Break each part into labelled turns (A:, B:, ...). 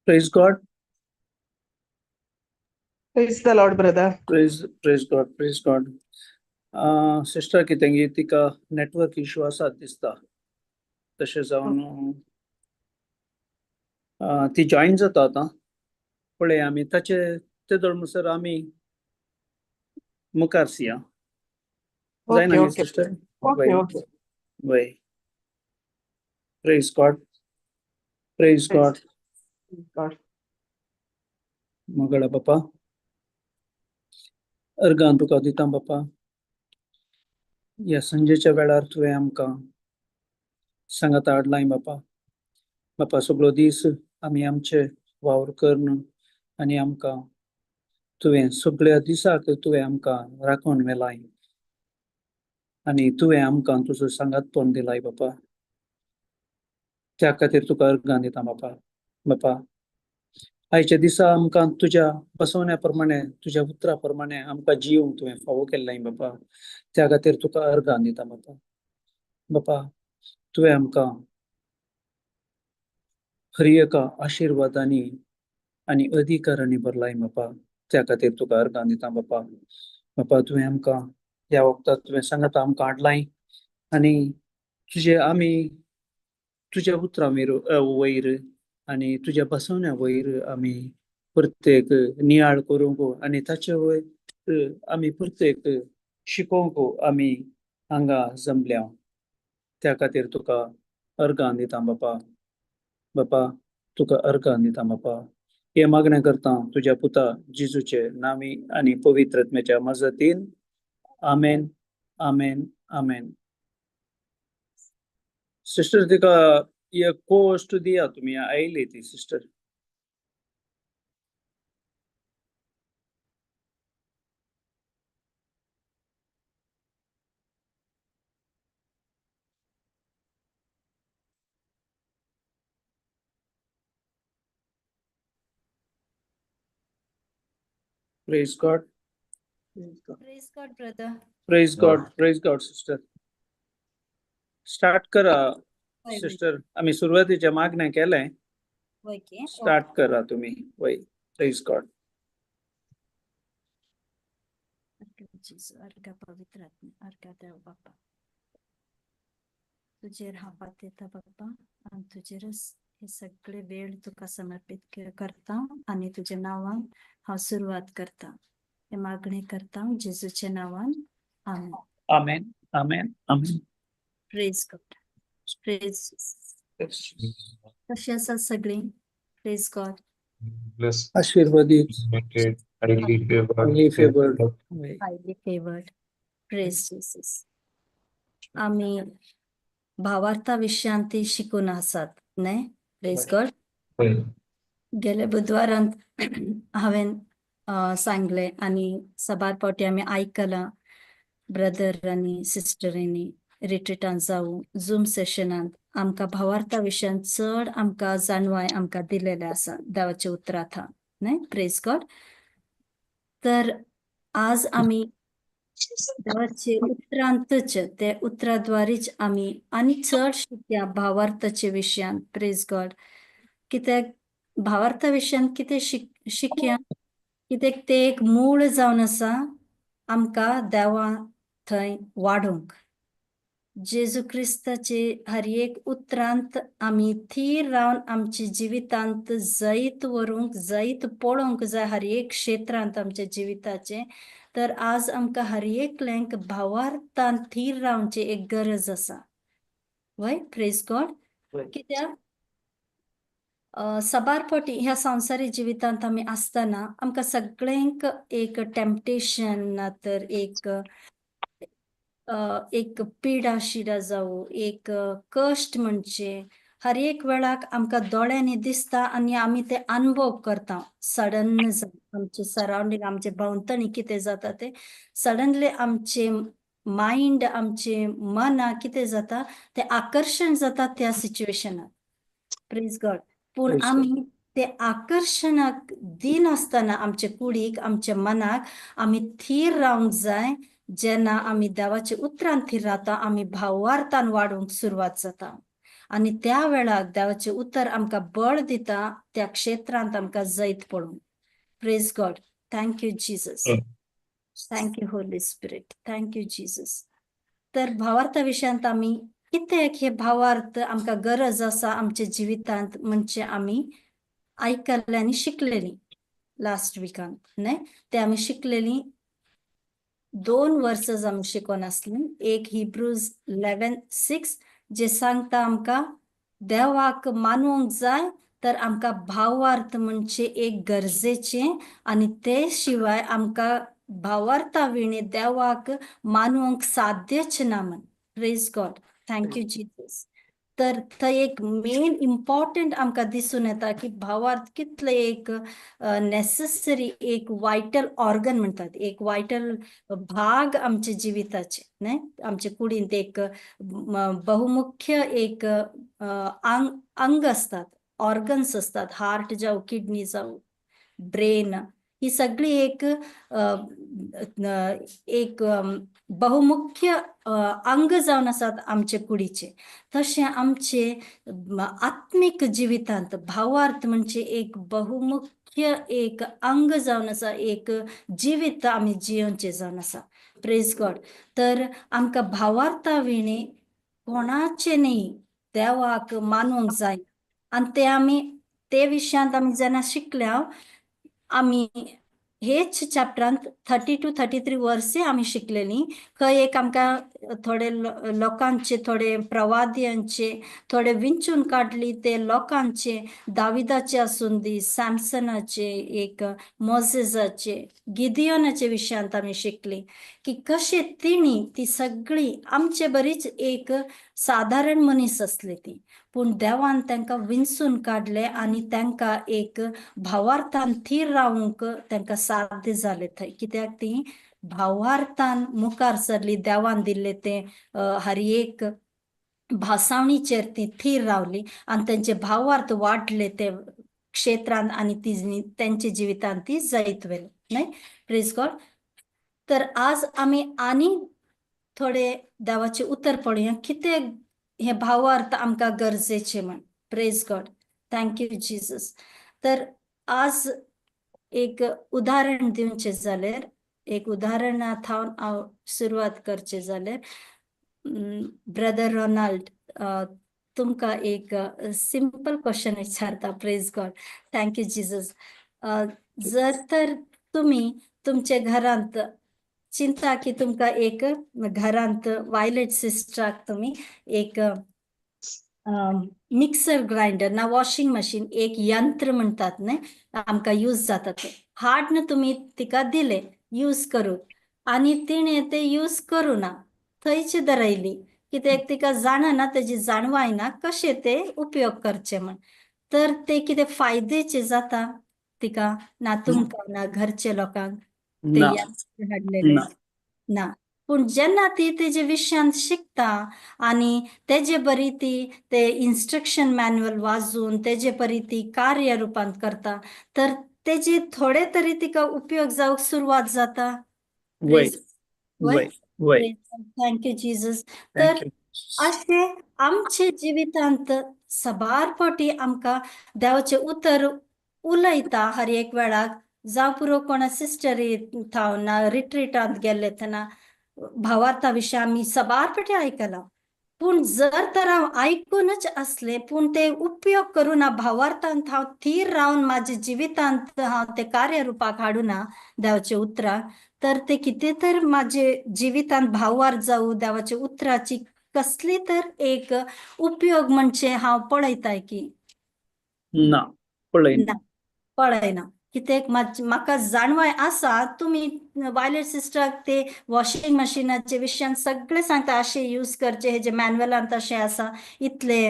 A: Praise God.
B: Praise the Lord, brother.
A: Praise praise God, praise God. Sister कितें तिका network issue आसा दिसता, तशें जावन ती जॉईन जाता आतां. पळय आमी ताचे ते म्हणसर आमी मुखार सिया जायना
B: Okay, okay.
A: Sister?
B: Okay, okay.
A: वय, praise God, praise God.
B: God.
A: मगळा बापा, अर्गान तुका दिता बापा. ह्या संजेच्या वेळार तुवें आमकां सांगाता हाडलाय बापा. बापा, सगळो दीस आमी आमचे वावर करून आनी आमकां तुवें सगळ्या दिसाक तुवें आमकां राखून व्हेलाय आनी तुवें आमकां तुजो सांगातपण दिलाय बापा. त्या खातीर तुका अर्गां दिता बापा. बापा, आयच्या दिसा आमकां तुज्या बसवण्या प्रमाणे, तुज्या उतरा प्रमाणे आमकां जिवंक तुवें फावो केल्लें बापा. त्या खातीर तुका अर्गां दिता बापा. बापा, तुवें आमकां हर एका आशिर्वादांनी आनी अधिकारांनी भरलाय बापा. त्या खातीर तुका अर्गां दिता बापा. बापा, तुवें आमकां ह्या वखदाक तुवें सांगाता आमकां हाडलाय आनी तुजे आमी तुज्या उतरां वयर आनी तुज्या बसवण्या वयर आमी प्रत्येक नियाळ करूंक आनी ताचे वयर आमी प्रत्येक शिकोवंक आमी हांगा जमल्या. त्या खातीर तुका अर्गां दिता बापा. बापा, तुका अर्गां दिता बापा. हे मागणें करता तुज्या पुता जिजूचे नामी आनी पवित्र आत्म्याच्या मजतीन. आमेन, आमेन, आमेन. सिस्टर, तिका एक कोस्ट दिया तुमी, आयली ती sister. Praise God.
C: Praise God, brother.
A: Praise God, praise God sister. Start करा सिस्टर, आमी सुरवातीच्या मागण्या केलें.
C: ओके.
A: स्टार्ट करा तुम्ही. वय, प्रेज गॉड.
C: अर्घ जेजू, अर्घ पवित्र आत्मा, अर्घ देव बाप्पा. तुजेर हांव पातयेता बाप्पा आनी तुजेरच हे सगळे वेळ तुका समर्पीत करता आनी तुज्या नांवान हांव सुरवात करता. हे मागणी करता जेजूच्या नांवान. आमेन.
A: आमेन, आमेन, आमेन.
C: Praise God. Praise. कशी आसात सगळीं? Praise God.
D: Blessed,
A: आशीर्वादीत.
D: anointed, highly favored.
A: Highly favored. वय.
C: Highly favored. Praise Jesus. आमी भावार्था विशयांत ती शिकून आसात न्हय? Praise God.
D: वय.
C: गेल्या बुधवारांत हांवें सांगलें आनी साबार फावटी आमी आयकलां ब्रदर आनी सिस्टरींनी रिट्रिटान जावं झूम सेशनांत आमकां भावार्था विशयांत चड आमकां जाणवाय आमकां दिलेलें आसा देवाच्या उतरांत न्हय? Praise God. तर आज आमी देवाचे उतरांतच ते उतराद्वारीच आमी आनी चड शिकया भावार्थाचे विशयांत. Praise God. कित्याक भावार्था विशयांत कितें शिकया, कित्याक ते एक मूळ जावन आसा आमकां देवा थंय वाडोवंक. जेजू क्रिस्ताचे हर एक उतरांत आमी थीर रावन आमच्या जिवितांत जैत व्हरूंक, जैत पळोवंक जाय हर एक क्षेत्रांत आमच्या जिविताचें. तर आज आमकां हर एकल्यांक भावार्थान थीर रावची एक गरज आसा. वय? Praise God.
A: वय.
C: कित्याक साबार फावटी ह्या संवसारी जिवितांत आमी आसतना आमकां सगळ्यांक एक टेम्पटेशन ना तर एक एक पिडा शिडा जावं, एक कश्ट म्हणचे हर एक वेळाक आमकां दोळ्यांनी दिसता आनी आमी ते अनुभव करता. सडन आमचे सरावंडींग, आमचे भोंवतणी कितें जाता ते सडनली आमचे मायंड, आमचे मना कितें जाता ते आकर्शण जाता त्या सिच्युएशनाक. Praise God. पूण
A: Praise God.
C: आमी ते आकर्शणाक दिनासतना आमचे कुडीक, आमच्या मनाक आमी थीर रावंक जाय. जेन्ना आमी देवाच्या उतरान थीर रावता, आमी भावार्थान वाडूंक सुरवात जाता आनी त्या वेळार देवाचें उतर आमकां बळ दिता त्या क्षेत्रांत आमकां जैत पडूंक. Praise God. Thank you Jesus. Thank you Holy Spirit. Thank you Jesus. तर भावार्था विशयांत आमी कित्याक हे भावार्थ आमकां गरज आसा आमच्या जिवितांत म्हणजे आमी आयकल्लें आनी शिकलेलीं लास्ट विकान न्हय, ते आमी शिकलेलीं. 2 वर्सां आमी शिकोन आसलीं. एक हिब्रूज 11:6 जे सांगता आमकां देवाक मानूंक जाय तर आमकां भावार्थ म्हणजे एक गरजेचें आनी ते शिवाय आमकां भावार्था विणे देवाक मानूंक साध्यच ना म्हण. Praise God. Thank you Jesus. तर थंय एक मेन इम्पॉर्टंट आमकां दिसून येता की भावार्थ कितले एक नेसेसरी, एक वायटल ऑर्गन म्हणटात, एक वायटल भाग आमच्या जिविताचे न्हय, आमचे कुडींत एक बहुमुख्य एक अंग अंग असतात, ऑर्गन्स असतात, हार्ट जावं, किडनी जावं, ब्रेन, ही सगळी एक एक बहुमुख्य अंग जावन आसात आमचे कुडीचे. तशें आमचे आत्मीक जिवितांत भावार्थ म्हणजे एक बहुमुख्य एक अंग जावन आसा, एक जिवीत आमी जियोवचें जावन आसा. Praise God. तर आमकां भावार्था विणे कोणाचें न्ही देवाक मानूंक जाय आनी ते आमी ते विशयांत आमी जेन्ना शिकल्या, आमी हेच चॅप्टरांत 32 33 वर्सां आमी शिकलेलीं. खंय एक आमकां थोडे लोकांचे, थोडे प्रवाद्यांचे थोडे विंचून काडली ते लोकांचे, दाविदाचे आसून दी, सॅमसनाचे, एक मोजेजाचे, गिदियोनाचे विशयांत आमी शिकली की कशें तिणी ती सगळी आमचे बरीच एक सादारण मनीस आसली ती, पूण देवान तांकां विंचून काडले आनी तांकां एक भावार्थान थीर रावूंक तांकां साध्य जालें थंय, कित्याक ती भावार्थान मुखार सरली. देवान दिल्ले ते हर एक भासावणीचेर ती थीर रावली आनी तेंचे भावार्थ वाडले ते क्षेत्रांत आनी ती तेंच्या जिवितांत ती जैत व्हेली न्हय. Praise God. तर आज आमी आनी थोडे देवाचें उतर पळोवया कितें हे भावार्थ आमकां गरजेचें म्हण. Praise God. Thank you Jesus. तर आज एक उदाहरण दिवचें जाल्यार, एक उदाहरणा थावन हांव सुरवात करचें जाल्यार, ब्रदर रोनाल्ड, तुमकां एक सिंपल क्वेश्चन विचारता. Praise God. Thank you Jesus. जर तर तुमी तुमच्या घरांत चिंता की तुमकां एक घरांत वायलेट सिस्टराक तुमी एक मिक्सर ग्रायंडर ना वॉशिंग मशीन, एक यंत्र म्हणटात न्हय, आमकां यूज जाता ते हाडन तुमी तिका दिले यूज करूंक आनी तिणें ते यूज करूं ना, थंयच दरयली, कित्याक तिका जाणना, तेजी जाणवाय ना कशें ते उपयोग करचे म्हण, तर ते कितें फायद्याचें जाता तिका ना तुमकां ना घरचे लोकांक ते
A: ना.
C: यंत्र हाडलेले?
A: ना.
C: ना. पूण जेन्ना ती तेजे विशयान शिकता आनी तेजे बरी ती ते इन्स्ट्रक्शन मॅन्युअल वाचून तेजे परी ती कार्य रुपांत करता, तर तेजे थोडे तरी तिका उपयोग जावंक सुरवात जाता.
A: वय.
C: वय.
A: वय वय.
C: Thank you Jesus. तर
A: Thank you.
C: अशें आमचे जिवितांत साबार फावटी आमकां देवाचें उतर उलयता हर एक वेळाक, जावं पुरो कोणा सिस्टरी थावन ना रिट्रिटांत गेल्ले तेन्ना भावार्था विशीं आमी साबार फावटी आयकलां. पूण जर तर हांव आयकूनच आसलें पूण ते उपयोग करूं ना, भावार्थांत हांव थीर रावन म्हाज्या जिवितांत हांव ते कार्य रुपाक हाडूना देवाच्या उतराक, तर ते कितें तर म्हाजे जिवितांत भावार्थ जावं देवाच्या उतराची कसली तर एक उपयोग म्हणजे हांव पळयताय की
A: ना पळयना.
C: ना, पळयना. कित्याक म्हाका जाणवाय आसा, तुमी वायलेट सिस्टराक ते वॉशिंग मशिनाचे विशयान सगळें सांगता, अशें यूज करचें, हेजे मॅन्युअलान तशें आसा, इतले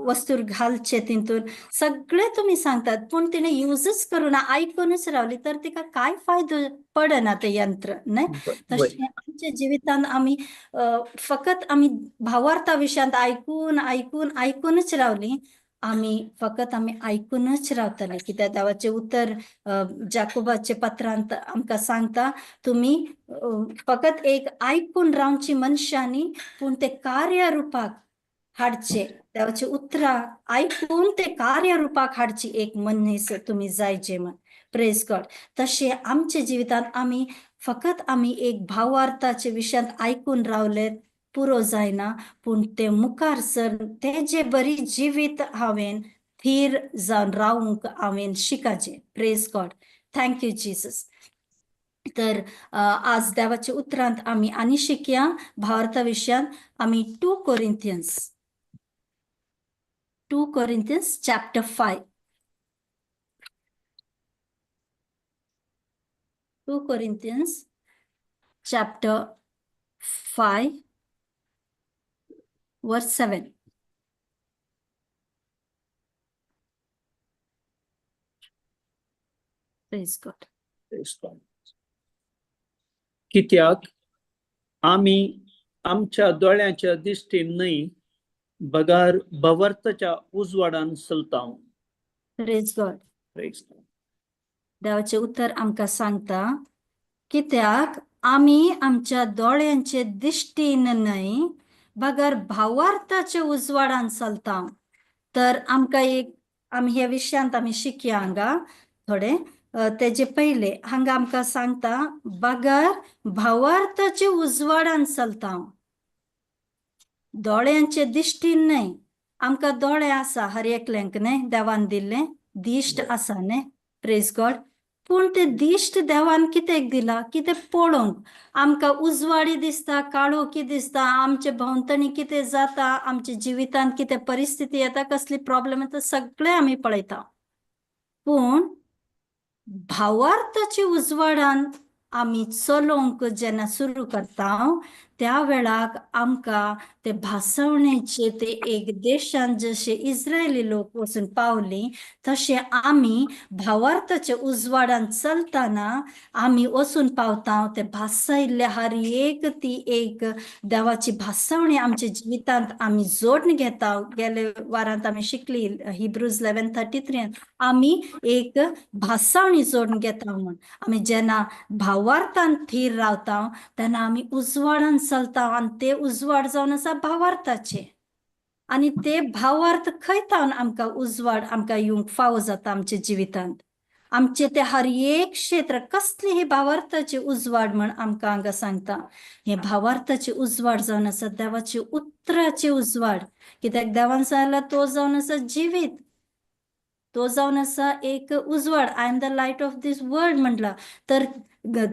C: वस्तूर घालचे तितून सगळें तुमी सांगतात, पूण तिणें युजच करूं ना, आयकुनूच रावली तर तिका कांय फायदो पडना तें यंत्र न्हय. तशें आमच्या जिवितान आमी फकत आमी भावार्था विशयांत आयकून आयकून आयकुनूच रावली, आमी फकत आमी आयकुनूच रावतले. कित्याक देवाचें उतर जाकोबाचे पत्रांत आमकां सांगता, तुमी फकत एक आयकून रावची मनशांनी, पूण ते कार्य रुपाक हाडचे. देवाचे उतरां आयकून ते कार्य रुपाक हाडची एक मनीस तुमी जायचे म्हण. Praise God. तशें आमच्या जिवितांत आमी फकत आमी एक भावार्थाचे विशयांत आयकून रावले पुरो जायना, पूण ते मुखार सर ते जे बरी जिवीत हांवें थीर जावन रावूंक हांवें शिकाचें. Praise God. Thank you Jesus. तर आज देवाच्या उतरांत आमी आनी शिकया भावार्था विशयांत. आमी 2 Corinthians chapter 5, 2 Corinthians chapter 5 verse 7. Praise God.
A: Praise God. कित्याक आमी आमच्या दोळ्यांच्या दिश्टीन न्हय बगार भावार्थाच्या उजवाडान चलता.
C: Praise God.
A: Praise God.
C: देवाचें उतर आमकां सांगता, कित्याक आमी आमच्या दोळ्यांचे दिश्टीन न्हय बगर भावार्थाच्या उजवाडान चलता. तर आमकां एक आमी ह्या विशयांत आमी शिकया हांगा थोडे. तेजे पयले हांगा आमकां सांगता बगर भावार्थाचे उजवाडान चलता, दोळ्यांचे दिश्टीन न्हय. आमकां दोळे आसा हर एकल्यांक न्हय, देवान दिल्ले दिश्ट आसा न्हय. Praise God. पूण ते दिश्ट देवान कित्याक दिला? कितें पळोवंक. आमकां उजवाडी दिसता, काळोखी दिसता, आमचे भोंवतणी कितें जाता, आमच्या जिवितांत कितें परिस्थिती येता, कसली प्रॉब्लेम येता, सगळें आमी पळयता. पूण भावार्थाचे उजवाडान आमी चलोवंक जेन्ना सुरू करता त्या वेळाक आमकां ते भासवणेचे ते एक देशान जशे इस्रायली लोक वचून पावली तशें आमी भावार्थाच्या उजवाडान चलतना आमी वचून पावता ते भासयल्ले हर एक ती एक देवाची भासवणी आमच्या जिवितांत आमी जोडून घेता. गेले वारांत आमी शिकली हिब्रूज 11:33 आमी एक भासवणी जोडून घेता म्हण. आमी जेन्ना भावार्थान थीर रावता तेन्ना आमी उजवाडान चलता आनी ते उजवाड जावन आसा भावार्थाचे, आनी ते भावार्थ खंय थावन आमकां उजवाड आमकां येवंक फावो जाता आमच्या जिवितांत. आमचे ते हर एक क्षेत्र कसली ही भावार्थाची उजवाड म्हण आमकां हांगा सांगता. हे भावार्थाची उजवाड जावन आसा देवाची उतराची उजवाड. कित्याक देवान सांगला तो जावन आसा जिवीत, तो जावन आसा एक उजवाड. I am the light of this world म्हटला तर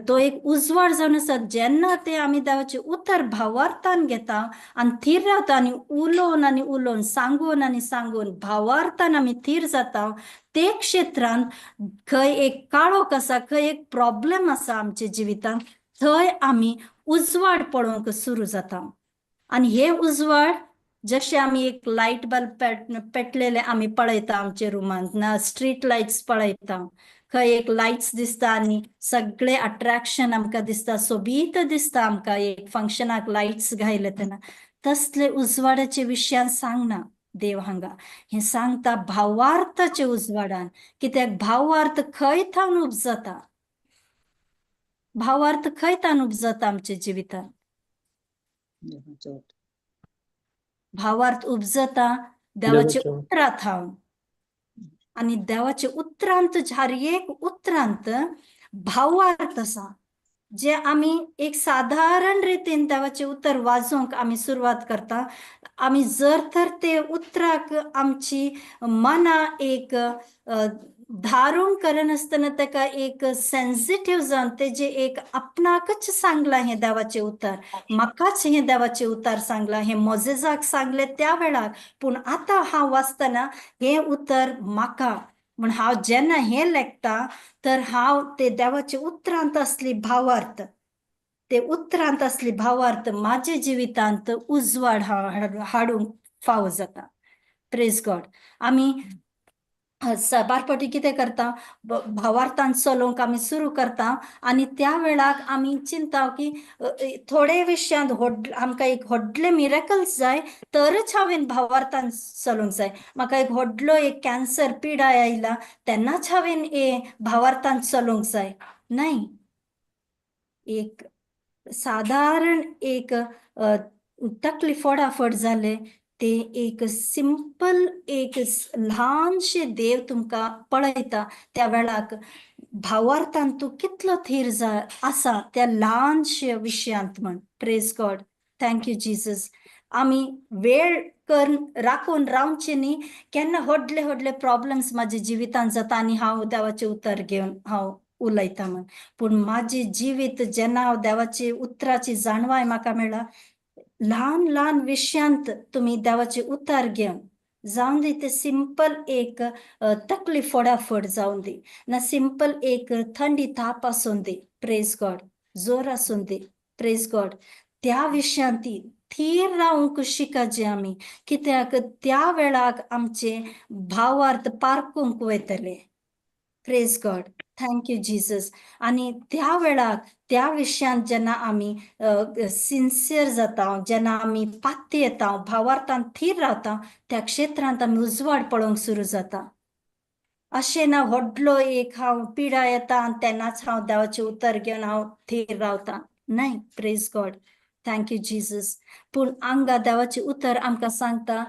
C: तो एक उजवाड जावन आसा. जेन्ना ते आमी देवाचें उतर भावार्थान घेता आनी थीर रावता आनी उलोवन आनी उलोवन सांगून आनी सांगून भावार्थान आमी थीर जाता, ते क्षेत्रांत खंय एक काळोख आसा, खंय एक प्रॉब्लेम आसा आमच्या जिवितांत, थंय आमी उजवाड पळोवंक सुरू जाता. आनी हे उजवाड जशे आमी एक लायट बल्ब पेटलेले आमी पळयता आमच्या रुमांत ना, स्ट्रीट लायट्स पळयता, खंय एक लायट्स दिसता आनी सगळे अट्रॅक्शन आमकां दिसता, सोबीत दिसता आमकां एक फंक्शनाक लायट्स घायले तेन्ना. तसले उजवाडाचे विशयान सांगना देव हांगा, हें सांगता भावार्थाचे उजवाडान. कित्याक भावार्थ खंय थावन उपजता, भावार्थ खंय थावन उपजता आमच्या जिवितांत. भावार्थ उपजता देवाचे उतरा थावन, आनी देवाचे उतरांत हर एक उतरांत भावार्थ आसा. जे आमी एक सादारण रितीन देवाचें उतर वाजोवंक आमी सुरवात करता, आमी जर तर ते उतराक आमची मनां एक धारून करनासतना ताका एक सेन्सिटीव जावन तेजें एक आपणाकच सांगलां हें देवाचें उतर, म्हाकाच हें देवाचें उतर सांगलां, हें मोजेजाक सांगलें त्या वेळार, पूण आतां हांव वाचतना हें उतर म्हाका म्हण हांव जेन्ना हें लेखता तर हांव ते देवाच्या उतरांत आसली भावार्थ, ते उतरांत आसली भावार्थ म्हाज्या जिवितांत उजवाड हांव हाडूंक फावो जाता. Praise God. आमी साबार फावटी कितें करता, भावार्थान चलोवंक आमी सुरू करता आनी त्या वेळाक आमी चिंता की थोडे विशयांत व्हड आमकां एक व्हडलें मिरेकल्स जाय तरच हांवें भावार्थान चलोवंक जाय. म्हाका एक व्हडलो एक कॅन्सर पिडा आयला तेन्नाच हांवें हे भावार्थान चलोवंक जाय. न्हय, एक सादारण एक तकली फोडाफोड जाले ते एक सिंपल एक ल्हानशें देव तुमकां पळयता त्या वेळाक भावार्थान तूं कितलो थीर जा आसा त्या ल्हानशे विशयांत म्हण. Praise God. Thank you Jesus. आमी वेळ करून राखून रावचें न्ही, केन्ना व्हडले व्हडले प्रॉब्लम्स म्हाज्या जिवितांत जाता आनी हांव देवाचें उतर घेवन हांव उलयता म्हण. पूण म्हाजें जिवीत जेन्ना हांव देवाचे उतराची जाणवाय म्हाका मेळ्ळा, ल्हान ल्हान विशयांत तुमी देवाचें उतर घेवन जावन दी ते सिंपल एक तकली फोडाफोड जावन दी ना, सिंपल एक थंडी ताप आसून दी, प्रेज गॉड, जोर आसून दी, प्रेज गॉड, त्या विशयांत ती थीर रावंक शिकाचे आमी, कित्याक त्या वेळाक आमचे भावार्थ पारकूंक वयतले. Praise God. Thank you Jesus. आनी त्या वेळाक त्या विशयांत जेन्ना आमी सिन्सियर जाता, जेन्ना आमी पात्य येता, भावार्थान थीर रावता, त्या क्षेत्रांत आमी उजवाड पळोवंक सुरू जाता. अशें ना व्हडलो एक हांव पिडा येता आनी तेन्नाच हांव देवाचें उतर घेवन हांव थीर रावता, न्हय. Praise God. Thank you Jesus. पूण आंगा देवाचें उतर आमकां सांगता,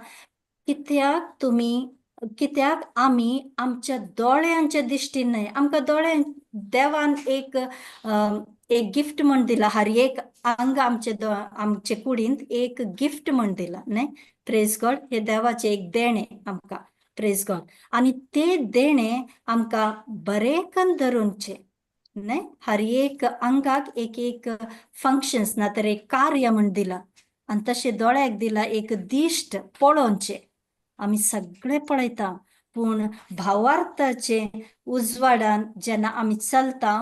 C: कित्याक तुमी, कित्याक आमी आमच्या दोळ्यांच्या दिश्टीन न्हय, आमकां दोळ्यां देवान एक एक गिफ्ट म्हण दिला, हर एक अंग आमचे आमचे कुडींत एक गिफ्ट म्हण दिला न्हय. प्रेज गॉड. हे देवाचें एक देणें आमकां. Praise God. आनी ते देणें आमकां बरें कन्न धरूंचें न्हय. हर एक अंगाक एक एक फंक्शन्स ना तर एक कार्य म्हण दिला आनी तशें दोळ्याक दिला एक दिश्ट पळोवचें. आमी सगळे पळयता, पूण भावार्थाचे उजवाडान जेन्ना आमी चलता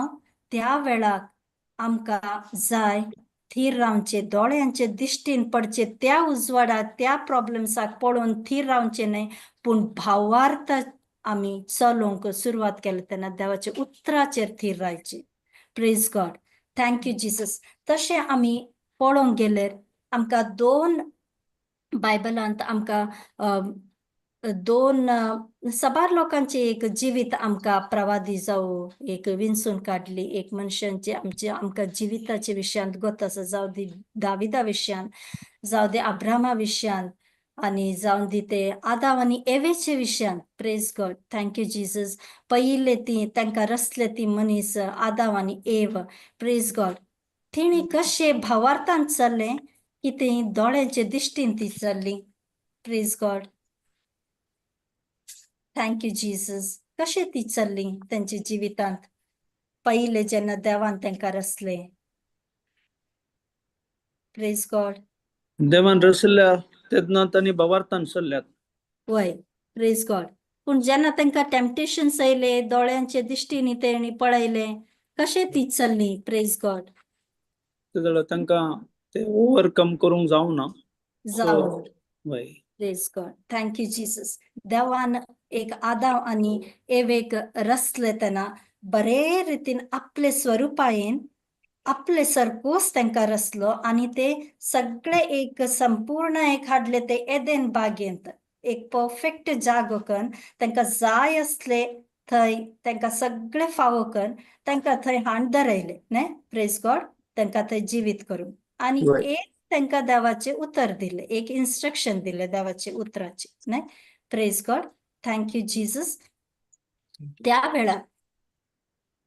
C: त्या वेळाक आमकां जाय थीर रावचें, दोळ्यांचे दिश्टीन पडचें त्या उजवाडाक, त्या प्रॉब्लम्साक पळोवन थीर रावचें न्हय, पूण भावार्थ आमी चलोवंक सुरवात केली तेन्ना देवाच्या उतराचेर थीर रावचें. Praise God. Thank you Jesus. तशें आमी पळोवंक गेल्यार आमकां दोन बायबलांत आमकां दोन साबार लोकांचे एक जिवीत आमकां प्रवादी जावं एक विंचून काडली, एक मनशांचे आमचे आमकां जिविताचे विशयांत गोत आसा, जावं दी दाविदा विशयांत, जावं दी अब्रामा विशयांत, आनी जावं दी ते आदाव आनी एवेचे विशयांत. Praise God. Thank you Jesus. पयिल्ले ती तांकां रसले ती मनीस आदाव आनी एव. Praise God. तेणी कशें भावार्थान चल्लें की ती दोळ्यांचे दिश्टीन ती चल्ली. Praise God. Thank you Jesus. कशें ती चल्ली तेंच्या जिवितांत पयले जेन्ना देवान तांकां रसले. Praise God.
A: देवान रसल्या तेन्ना तांणी भावार्थान चल्ल्यात.
C: वय. Praise God. पूण जेन्ना तांकां टेम्पटेशन्स आयले, दोळ्यांचे दिश्टीन तेणी पळयलें, कशें ती चल्ली. Praise God.
A: ते जाल्यार तांकां ते ओवरकम करूंक जावना.
C: जावं.
A: वय.
C: Praise God. Thank you Jesus. देवान एक आदाव आनी एवेक रसले तेन्ना बरे रितीन आपले स्वरुपायेन आपले सरकोस तांकां रसलो आनी ते सगळे एक संपूर्ण एक हाडले ते एदेन बागेंत एक परफेक्ट जागो कन्न तांकां जाय आसले थंय तांकां सगळे फावो कन्न तांकां थंय हाड दरयले न्हय. Praise God. तांकां थंय जिवीत करूंक आनी एक तांकां देवाचें उतर दिलें, एक इन्स्ट्रक्शन दिलें देवाचे उतराचें न्हय. Praise God. Thank you Jesus. त्या वेळार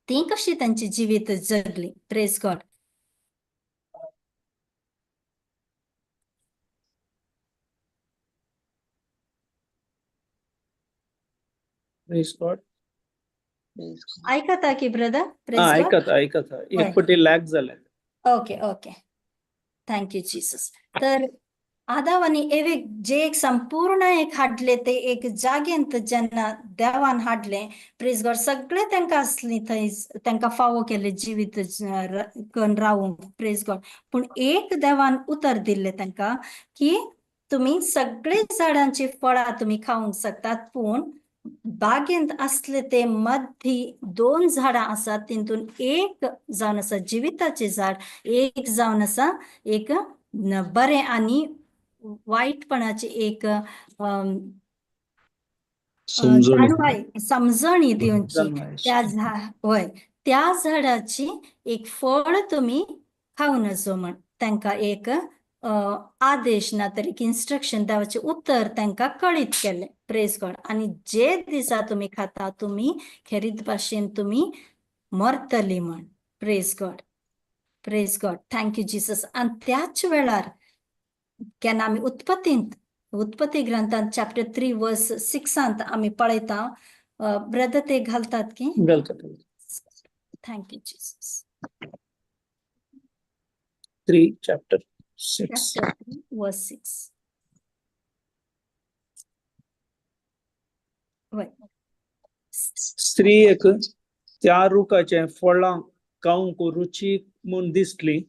C: ती कशी तांची जिवीत जगली. Praise God.
A: Praise God.
C: आयकता की ब्रदर?
A: हा,
C: प्रेज गॉड.
A: आयकता आयकता,
C: हय.
A: एक पटी लॅग जालें.
C: Okay okay, thank you Jesus. तर आदाव आनी एवेक जे एक संपूर्ण एक हाडले ते एक जागेंत जेन्ना देवान हाडले, प्रेज गॉड, सगळे तांकां आसली थंय, तांकां फावो केले जिवीत करून रावूंक, प्रेज गॉड. पूण एक देवान उतर दिल्लें तांकां की तुमी सगळे झाडांची फळां तुमी खावंक शकतात, पूण बागेंत आसले ते मदीं दोन झाडां आसात, तितून एक जावन आसा जिविताचें झाड, एक जावन आसा एक बरें आनी वायटपणाचें एक
D: समजणी.
C: जाणवाय, समजणी दिवची.
A: जाणवाय.
C: त्या वय, त्या झाडाची एक फळ तुमी खावं नजो म्हण तांकां एक आदेश ना तर एक इन्स्ट्रक्शन, देवाचें उतर तांकां कळीत केलें, प्रेज गॉड. आनी जे दिसा तुमी खाता तुमी खेरीत भाशेन तुमी मरतली म्हण. Praise God, praise God, thank you Jesus. आनी त्याच वेळार केन्ना आमी उत्पत्तींत, उत्पत्ती ग्रंथांत चॅप्टर 3 वर्स 6 आमी पळयता, ब्रदर ते घालतात की?
A: घालता.
C: Thank you Jesus.
A: 3 chapter 6.
C: Chapter 3 verse 6. वय.
A: स्त्रियेक त्या रुखाचें फळां खावंक रुचीक म्हूण दिसली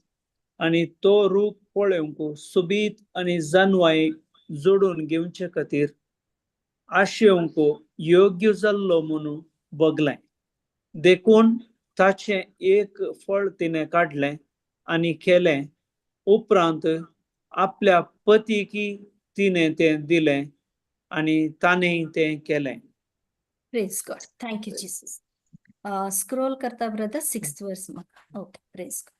A: आनी तो रूख पळोवंक सोबीत आनी जानवाय जोडून घेवचे खातीर आशेवंक योग्य जाल्लो म्हणून बगलें, देखून ताचें एक फळ तिणें काडलें आनी केलें. उपरांत आपल्या पतीकी तिणें तें दिलें आनी ताणें तें केलें.
C: Praise God, thank you Jesus. Scroll करता ब्रदर, सिक्स्थ वर्स म्हाका. Okay, praise God.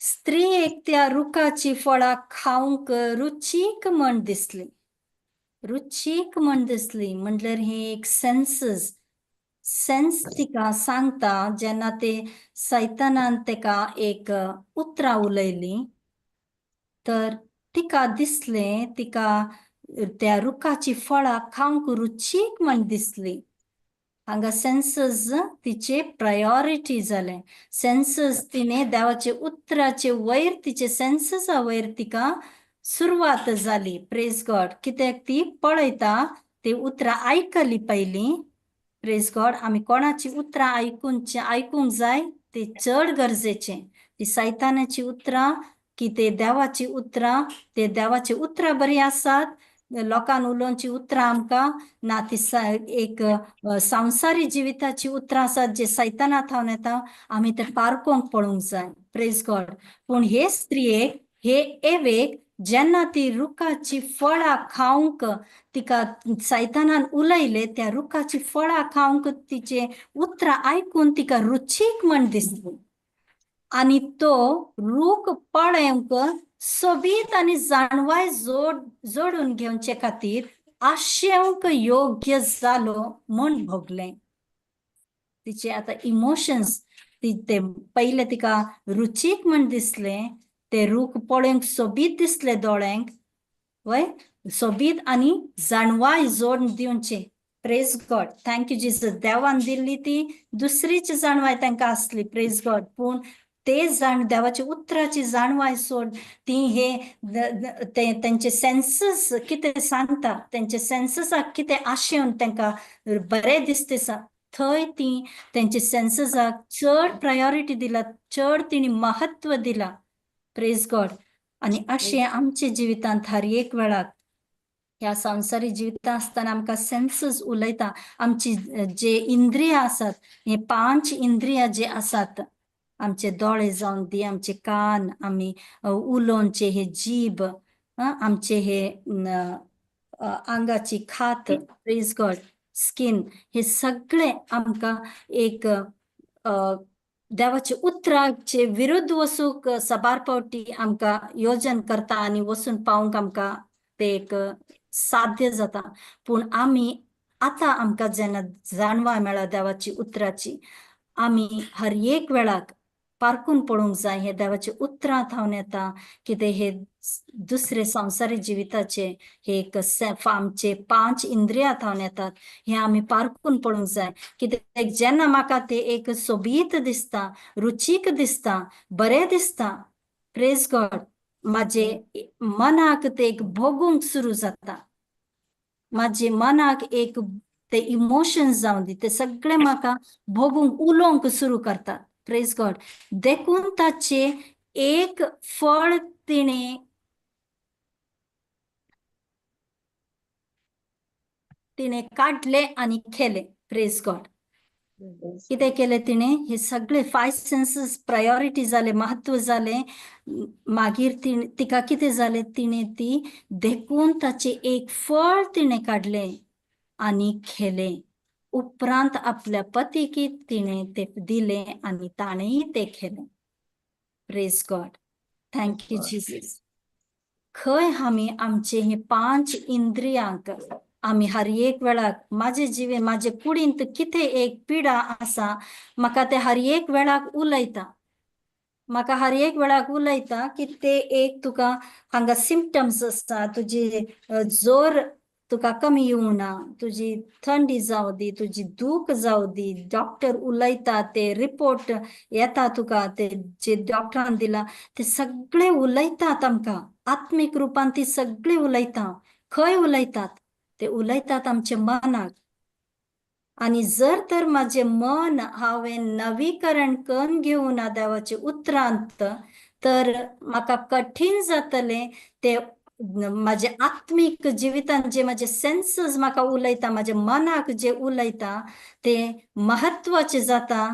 C: स्त्रियेक त्या रुखाची फळां खावंक रुचीक म्हण दिसली, रुचीक म्हण दिसली. म्हणल्यार ही एक सेन्सीस, सेन्स तिका सांगता. जेन्ना ते सैतानान तेका एक उतरां उलयलीं तर तिका दिसलें, तिका त्या रुखाची फळां खावंक रुचीक म्हण दिसली. हांगा सेन्सीस तिचे प्रायोरिटी जालें. सेन्सीस तिणें देवाचे उतराचे वयर, तिचे सेन्सीसा वयर तिका सुरवात जाली, प्रेज गॉड. कित्याक ती पळयता, ती उतरां आयकली पयलीं, प्रेज गॉड. आमी कोणाची उतरां आयकून आयकूंक जाय, ते चड गरजेचें. ती सैतानाची उतरां की ते देवाची उतरां? ते देवाची उतरां बरीं आसात, लोकांक उलोवची उतरां आमकां ना, ती एक संवसारी जिविताची उतरां आसात जे सैताना थावन येता, आमी ते पारकोंक पळोवंक जाय, प्रेज गॉड. पूण हे स्त्रियेक, हे एवेक जेन्ना ती रुखाची फळां खावंक तिका सैतानान उलयले, त्या रुखाची फळां खावंक तिचे उतरां आयकून तिका रुचीक म्हण दिसली आनी तो रूख पळोवंक सोबीत आनी जाणवाय जोडून घेवचे खातीर आशेवंक योग्य जालो म्हूण भोगलें. तिचे आतां इमोशन्स ती ते पयले तिका रुचीक म्हण दिसलें, ते रूख पळोवंक सोबीत दिसले दोळ्यांक, वय, सोबीत आनी जाणवाय जोड दिवचे. Praise God, thank you Jesus. देवान दिल्ली ती दुसरीच जाणवाय तांकां आसली, प्रेज गॉड. पूण ते जाण देवाच्या उतराची जाणवाय सोड ती हे ते तेंचे सेन्सीस कितें सांगता, तेंचे सेन्सीसाक कितें आशेवन तांकां बरें दिसता, थंय ती तेंचे सेन्सीसाक चड प्रायोरिटी दिला, चड तिणी महत्व दिला, प्रेज गॉड. आनी अशें आमच्या जिवितांत हर एक वेळाक ह्या संवसारी जिवितांत आसतना आमकां सेन्सीस उलयता. आमची जे इंद्रियां आसात, हे पांच इंद्रियां जे आसात, आमचे दोळे जावन दी, आमचे कान, आमी उलोवचे हे जीब, आमचे हे आंगाची खात, प्रेज गॉड, स्कीन, हे सगळे आमकां एक देवाचे उतराचे विरुद्ध वचूंक साबार फावटी आमकां योजन करता आनी वचून पावूंक आमकां ते एक साध्य जाता. पूण आमी आतां आमकां जेन्ना जाणवाय मेळ्ळा देवाची उतराची, आमी हर एक वेळाक पारखून पळोवंक जाय. हे देवाचे उतरां थावन येता कितें हे दुसरे संवसारीक जिविताचे हे एक आमचे पांच इंद्रियां थावन येतात, हे आमी पारखून पळोवंक जाय. कित्याक जेन्ना म्हाका ते एक सोबीत दिसता, रुचीक दिसता, बरें दिसता, प्रेज गॉड, म्हाजे मनाक ते एक भोगूंक सुरू जाता. म्हाजे मनाक एक ते इमोशन्स जावन दी, ते सगळे म्हाका भोगूंक उलोवंक सुरू करतात. प्रेज गॉड. देखून ताचे एक फळ तिणें तिणें काडलें आनी खेलें. प्रेज गॉड. कितें केलें तिणें? हे सगळे फायव सेन्सीस प्रायोरिटी जाले, महत्व जालें. मागीर तिणें तिका कितें जालें, तिणें ती देखून ताचें एक फळ तिणें काडलें आनी खेलें. उपरांत आपल्या पतीक तिणें तें दिलें आनी ताणेंय तें खेलें. Praise God. Thank you Jesus. खंय आमी आमचे हे पांच इंद्रियांक आमी हर एक वेळाक म्हाजे जिवे म्हाजे कुडींत कितें एक पिडा आसा, म्हाका ते हर एक वेळाक उलयता, म्हाका हर एक वेळाक उलयता की ते एक तुका हांगा सिमटम्स आसा, तुजी जोर तुका कमी येवना, तुजी थंडी जावं दी, तुजी दूख जावं दी, डॉक्टर उलयता, ते रिपोर्ट येता तुका, ते जे डॉक्टरान दिला ते सगळे उलयतात आमकां. आत्मीक रुपान ती सगळी उलयता. खंय उलयतात? ते उलयतात आमच्या मनाक. आनी जर तर म्हाजें मन हांवें नवीकरण करून घेवना देवाचे उतरांत, तर म्हाका कठीण जातलें ते म्हाजे आत्मीक जिवितांत जे म्हाजे सेन्सीस म्हाका उलयता, म्हाज्या मनाक जे उलयता ते महत्वाचे जाता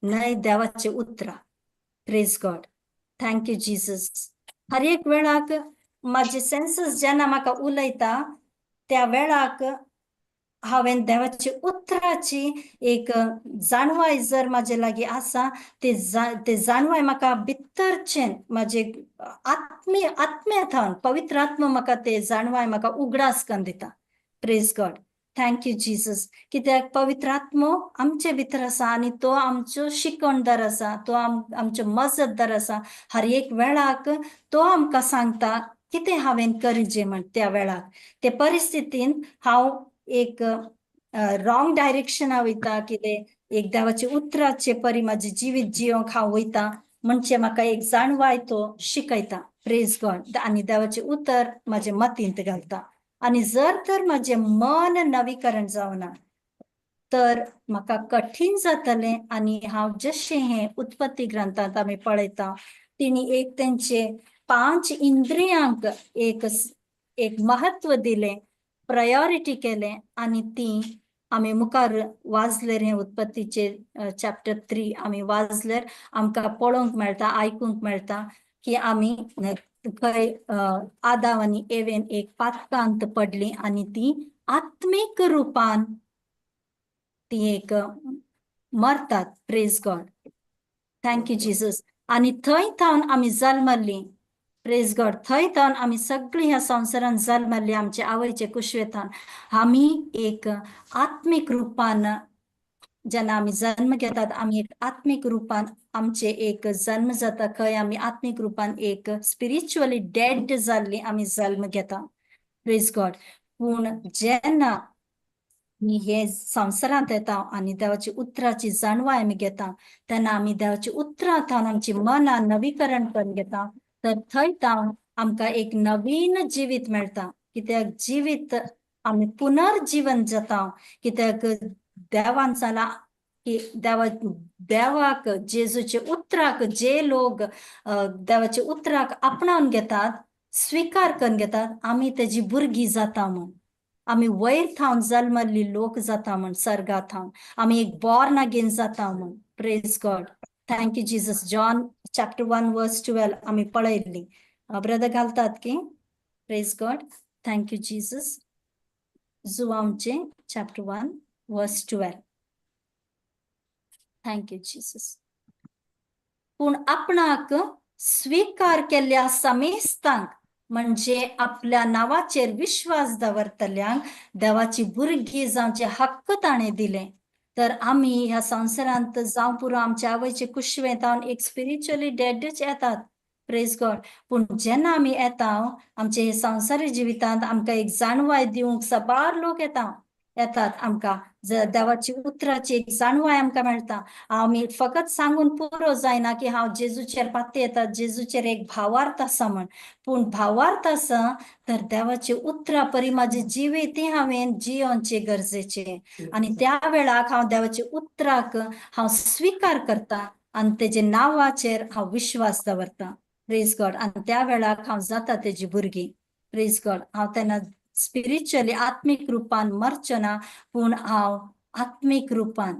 C: न्हय देवाचे उतरां. Praise God. Thank you Jesus. हर एक वेळाक म्हाजे सेन्सीस जेन्ना म्हाका उलयता त्या वेळाक हांवें देवाचे उतराची एक जाणवाय जर म्हाजे लागीं आसा, ते जाणवाय म्हाका भितरचें म्हाजे आत्मी आत्म्या थावन पवित्र आत्मा म्हाका ते जाणवाय म्हाका उगडास करून दिता. Praise God. Thank you Jesus. कित्याक पवित्र आत्मो आमचे भितर आसा आनी तो आमचो शिकवणदार आसा, तो आमचो मजतदार आसा. हर एक वेळाक तो आमकां सांगता कितें हांवें करिजे म्हण. त्या वेळाक ते परिस्थितीन हांव एक रॉंग डायरेक्शना वयता, कितें एक देवाचे उतराचे परी म्हाजें जिवीत जियोंक हांव वयता म्हणजे म्हाका एक जाणवाय तो शिकयता. Praise God. आनी देवाचें उतर म्हाजे मतींत घालता. आनी जर तर म्हाजें मन नवीकरण जावना तर म्हाका कठीण जातलें. आनी हांव जशें हें उत्पत्ती ग्रंथांत आमी पळयता, तिणी एक तेंचे पांच इंद्रियांक एक एक महत्व दिलें, प्रायोरिटी केलें आनी ती आमी मुखार वाजलेर हें उत्पत्तीचे चॅप्टर 3 आमी वाजल्यार आमकां पळोवंक मेळटा, आयकूंक मेळटा की आमी खंय आदाव आनी एवेन एक पातकांत पडली आनी ती आत्मीक रुपान ती एक मरतात. Praise God. Thank you Jesus. आनी थंय थावन आमी जल्मल्ली. Praise God. थंय थावन आमी सगळीं ह्या संवसारांत जल्मल्ली, आमचे आवयचे कुशवेतान आमी एक आत्मीक रुपान जेन्ना आमी जन्म घेतात, आमी एक आत्मीक रुपान आमचे एक जन्म जाता. खंय आमी आत्मीक रुपान एक स्पिरिच्युअली डेड जाल्ली आमी जल्म घेता. Praise God. पूण जेन्ना आमी हे संवसारांत येता आनी देवाची उतराची जाणवाय आमी घेता, तेन्ना आमी देवाची उतरां थावन आमची मनां नवीकरण करून घेता, तर थंय थावन आमकां एक नवीन जिवीत मेळटा. कित्याक जिवीत आमी पुनर्जिवन जाता. कित्याक देवान सांगलां की देवाक जेजूचे उतराक जे लोक देवाच्या उतराक आपणावन घेतात, स्विकार करून घेतात, आमी तेजी भुरगीं जाता म्हण, आमी वयर थावन जल्मल्ली लोक जाता म्हण, सर्गा थावन आमी एक बॉर्न अगेन जाता म्हण. Praise God. Thank you Jesus. John chapter 1 verse 12 आमी पळयल्ली. ब्रदर घालतात की. Praise God. Thank you Jesus. जुवांवचे chapter 1 verse 12. Thank you Jesus. पूण आपणाक स्वीकार केल्ल्या समेस्तांक, म्हणजे आपल्या नांवाचेर विश्वास दवरतल्यांक देवाची भुरगीं जावचे हक्क ताणें दिले. तर आमी ह्या संवसारांत जावं पुरो, आमच्या आवयचे कुशवेंत एक स्पिरिच्युअली डेडच येतात, प्रेज गॉड. पूण जेन्ना आमी येता आमचे हे संवसारी जिवितांत, आमकां एक जाणवाय दिवंक साबार लोक येतात. आमकां देवाची उतराची एक जाणवाय आमकां मेळटा. आमी फकत सांगून पुरो जायना की हांव जेजूचेर पात्य येता, जेजूचेर एक भावार्थ आसा म्हण. पूण भावार्थ आसा तर देवाची उतरां परी म्हाजें जिवीत हांवें जियोवचें गरजेचें. आनी त्या वेळाक हांव देवाच्या उतराक हांव स्विकार करता आनी तेजे नांवाचेर हांव विश्वास दवरता, प्रेज गॉड. आनी त्या वेळाक हांव जाता तेजी भुरगीं, प्रेज गॉड. हांव तेन्ना स्पिरिच्युअली आत्मीक रुपान मरचो ना, पूण हांव आत्मीक रुपान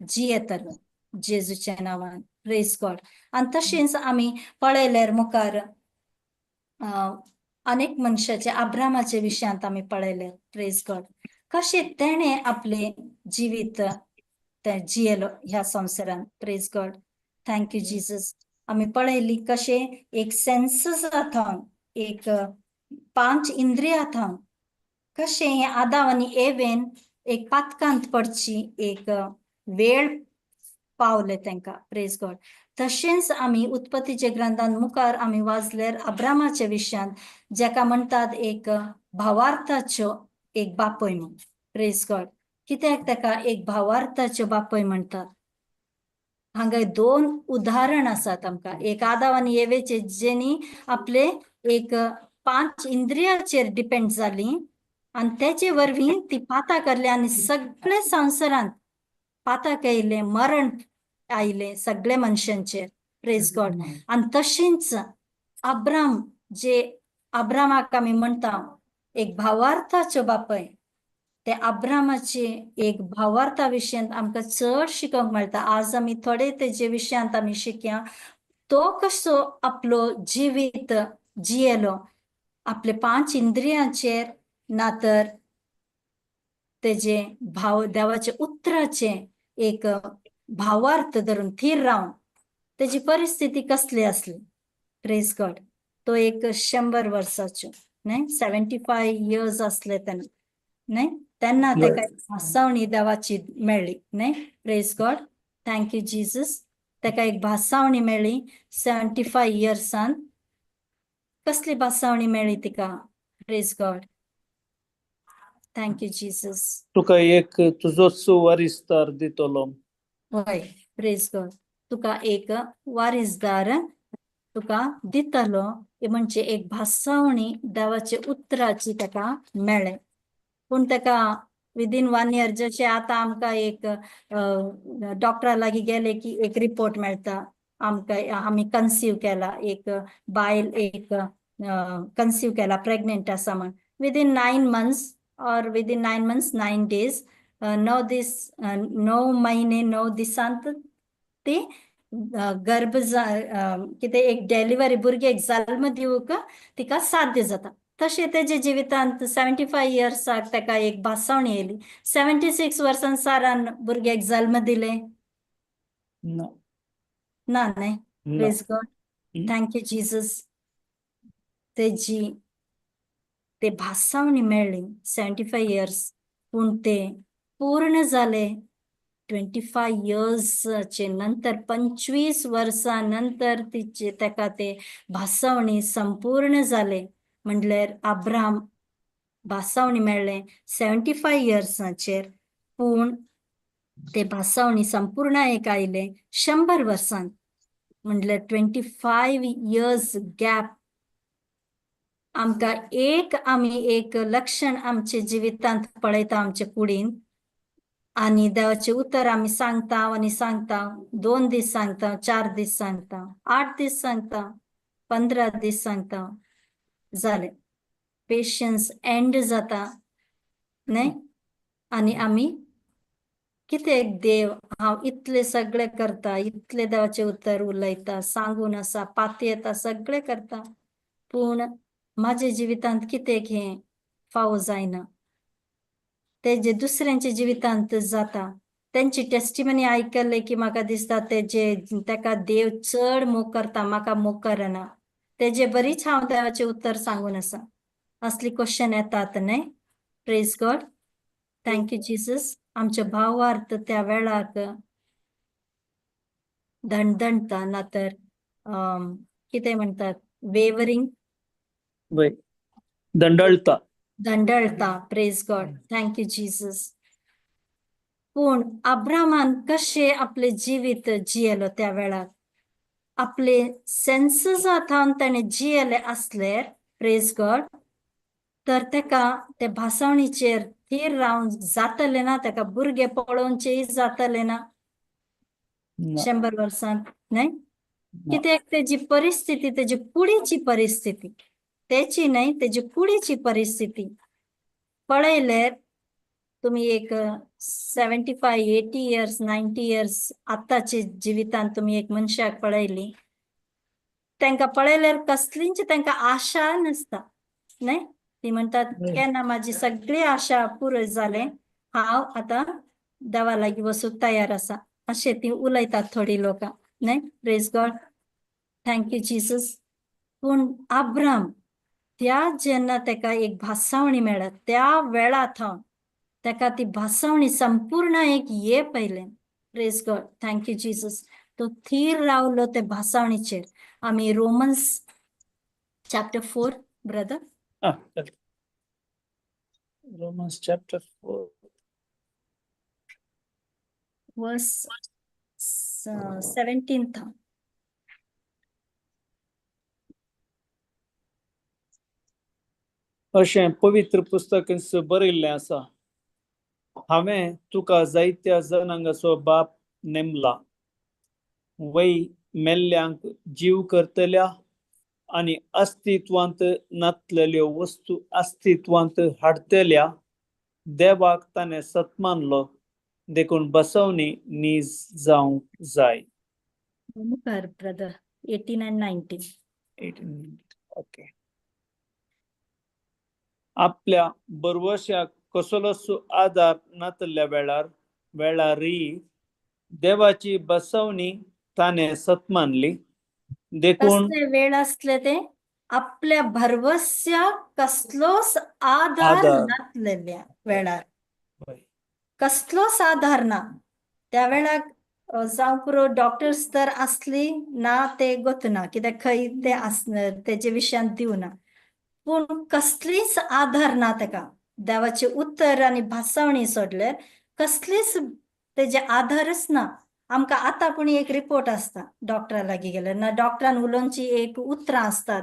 C: जियेतलो जेजूच्या नांवान, प्रेज गॉड. आनी तशेंच आमी पळयल्यार मुखार अनेक मनशाचे, अब्रामाच्या विशयांत आमी पळयले, प्रेज गॉड, कशें तेणें आपलें जिवीत तें जियेलो ह्या संवसारांत, praise God, thank you Jesus. आमी पळयली कशें एक सेन्ससा थावन, एक पांच इंद्रिया थावन कशें हें आदाव आनी एवेन एक पातकांत पडची एक वेळ पावले तांकां, प्रेज गॉड. तशेंच आमी उत्पत्तीच्या ग्रंथान मुखार आमी वाचल्यार अब्रामाच्या विशयांत, जेका म्हणटात एक भावार्थाच्यो एक बापय म्हूण, प्रेज गॉड. कित्याक ताका एक भावार्थाच्यो बापय म्हणटात? हांगा दोन उदाहरण आसात आमकां. एक आदाव आनी एवेचे, जेणी आपले एक पांच इंद्रियाचेर डिपेंड जाली आनी तेचे वरवीं ती पाता करली आनी सगळे संवसारांत पातक येयलें, मरण आयलें सगळे मनशांचेर, प्रेज गॉड. आनी तशेंच अब्राम, जे अब्रामाक आमी म्हणटा एक भावार्थाचो बापय, ते अब्रामाचे एक भावार्था विशयांत आमकां चड शिकोवंक मेळटा. आज आमी थोडे तेजे विशयांत आमी शिकया, तो कसो आपलो जिवीत जियेलो, आपले पांच इंद्रियांचेर ना तर तेजे भाव देवाच्या उतराचे एक भावार्थ धरून थीर रावन तेजी परिस्थिती कसली आसली, प्रेज गॉड. तो एक 100 वर्साच्यो न्हय, 75 इयर्स आसले तेन्ना न्हय, तेन्ना तेका एक भासावणी देवाची मेळ्ळी न्हय, praise God, thank you Jesus. तेका एक भासावणी मेळ्ळी 75 इयर्सान. कसली भासावणी मेळ्ळी तिका? Praise God, thank you Jesus.
A: तुका एक तुजोच वारिसदार दितलो.
C: हय, प्रेज गॉड. तुका एक वारिसदार तुका दितलो, हे म्हणजे एक भासावणी देवाच्या उतराची ताका मेळ्ळें. पूण ताका विदीन वन इयर, जशें आतां आमकां एक डॉक्टरा लागीं गेले की एक रिपोर्ट मेळटा आमकां, आमी कन्सीव केला, एक बायल एक कन्सीव केला, प्रेग्नेंट आसा म्हण, within 9 months or within 9 months 9 days, 9 दीस, 9 महिने 9 दिसांत ती गर्भ कितें एक डेलिव्हरी, भुरग्याक जल्म दिवंक तिका साध्य जाता. तशें तेजे जिवितांत 75 इयर्साक ताका एक भासावणी येयली. 76 वर्सां सारान भुरग्याक जल्म दिले?
A: ना.
C: ना न्हय?
A: ना.
C: Praise God, thank you Jesus. तेजी ते भासावणी मेळ्ळी 75 इयर्स, पूण ते पूर्ण जाले 25 इयर्सचे नंतर. 25 वर्सां नंतर तिचे ताका ते भासावणी संपूर्ण जाले. म्हणल्यार अब्राम भासावणी मेळ्ळें 75 इयर्साचेर, पूण ते भासावणी संपूर्ण एक आयले 100 वर्सां. म्हणल्यार 25 इयर्स गॅप. आमकां एक आमी एक लक्षण आमच्या जिवितांत पळयता आमच्या कुडीन आनी देवाचें उतर आमी सांगता आनी सांगता, 2 दीस सांगता, 4 दीस सांगता, 8 दीस सांगता, 15 दीस सांगता, जालें, पेशन्स एंड जाता न्हय. आनी आमी कितें देव, हांव इतलें सगळें करता, इतलें देवाचें उतर उलयता, सांगून आसा, पातयेता, सगळें करता, पूण म्हाज्या जिवितांत कितें हें फावो जायना? ते जे दुसऱ्यांच्या जिवितांत जाता, तेंची टेस्टिमनी आयकले की म्हाका दिसता तेजे तेका देव चड मोग करता, म्हाका मोग करना. तेजे बरीच हांव देवाचें उतर सांगून आसा. असली क्वेश्चन येतात न्हय? Praise God, thank you Jesus. आमचे भावार्थ त्या वेळाक दणदणता ना तर कितें म्हणटात वेवरींग
A: वय दंडळता.
C: दंडळता. Praise God, thank you Jesus. पूण अब्रामान कशें आपलें जिवीत जियेलो त्या वेळार, आपले सेन्सीसा थावन ताणें जियेले आसल्यार, प्रेज गॉड, तर तेका ते भासावणीचेर थीर रावन जातलें ना, तेका भुरगे पळोवचेय जातलें ना.
A: ना.
C: 100 वर्सांत न्हय.
A: ना.
C: कित्याक तेजी परिस्थिती, तेजी कुडीची परिस्थिती, तेची न्हय, तेजी कुडीची परिस्थिती पळयल्यार तुमी एक 75 80 years 90 years आतांचे जिवितांत तुमी एक मनशाक पळयली, तांकां पळयल्यार कसलीच तांकां आशा नासता न्हय. ती म्हणटात केन्ना म्हाजी सगळी आशा पुरो जालें, हांव आतां देवा लागीं वचूंक तयार आसा, अशें ती उलयतात थोडीं लोकां न्हय. Praise God, thank you Jesus. पूण आब्राम त्या जेन्ना तेका एक भासावणी मेळ्ळा त्या वेळा थावन तेका ती भासावणी संपूर्ण एक ये पयलें. Praise God, thank you Jesus. तो थीर रावलो ते भासावणीचेर. आमी रोमन्स चॅप्टर 4 ब्रदर.
A: Ah, चल. Romans chapter 4.
C: वर्स 17 थावन.
A: अशें पवित्र पुस्तकांत बरयल्लें आसा, हांवें तुका जायत्या जनांगाचो बाप नेमला, वय मेल्ल्यांक जीव करतल्या आनी अस्तित्वांत नातलेल्यो वस्तू अस्तित्वांत हाडटल्या देवाक ताणें सत्मानलो, देखून बसवणी नीज जावंक जाय.
C: मुखार ब्रदर, 18 आनी 19.
A: 18, ओके. आपल्या बरवश्याक कसलोच आदार नातल्या वेळारय देवाची बसवणी ताणें सत्मानली, देखून
C: कसले वेळ आसले ते आपल्या भरवस्या कसलोच आधार
A: आधार.
C: नातलेल्या वेळार,
A: हय.
C: कसलोच आधार ना त्या वेळाक. जावं पुरो, डॉक्टर्स तर आसली ना ते गोतना कित्याक खंय ते आस तेजे विशयांत दिवना, पूण कसलीच आधार ना तेका. देवाचें उत्तर आनी भासावणी सोडल्यार कसलीच तेजे आधारच ना. आमकां आतां पूण एक रिपोर्ट आसता डॉक्टरा लागीं गेल्यार ना, डॉक्टरान उलोवची एक उतरां आसतात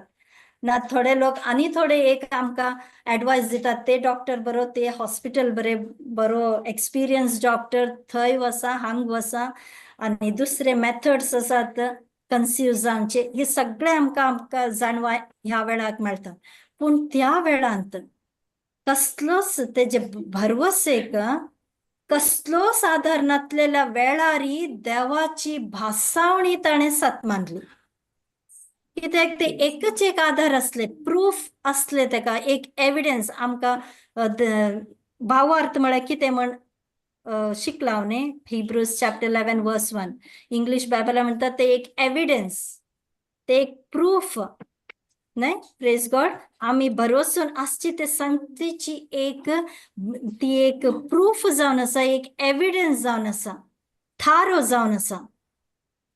C: ना, थोडे लोक आनी थोडे एक आमकां एडवायस दितात, ते डॉक्टर बरो, ते हॉस्पिटल बरें, बरो एक्सपिरियन्स डॉक्टर, थंय वसा, हांग वसा, आनी दुसरे मेथड्स आसात कन्सीव जावचे, हे सगळे आमकां आमकां जाणवाय ह्या वेळाक मेळटा. पूण त्या वेळांत कसलोच तेजे भरवसेक कसलोच आधार नातलेल्या वेळारी देवाची भासावणी ताणें सत मानली. कित्याक ते एकच एक आधार आसले, प्रूफ आसले तेका, एक एविडन्स आमकां. भावार्थ म्हळ्यार कितें म्हण शिकला हांव न्ही, Hebrews chapter 11 verse 1, English बायबला म्हणटात ते एक एविडन्स, ते एक प्रूफ न्हय. प्रेज गॉड. आमी भरवसून आसची ते संगतीची एक ती एक प्रूफ जावन आसा, एक एविडन्स जावन आसा, थारो जावन आसा.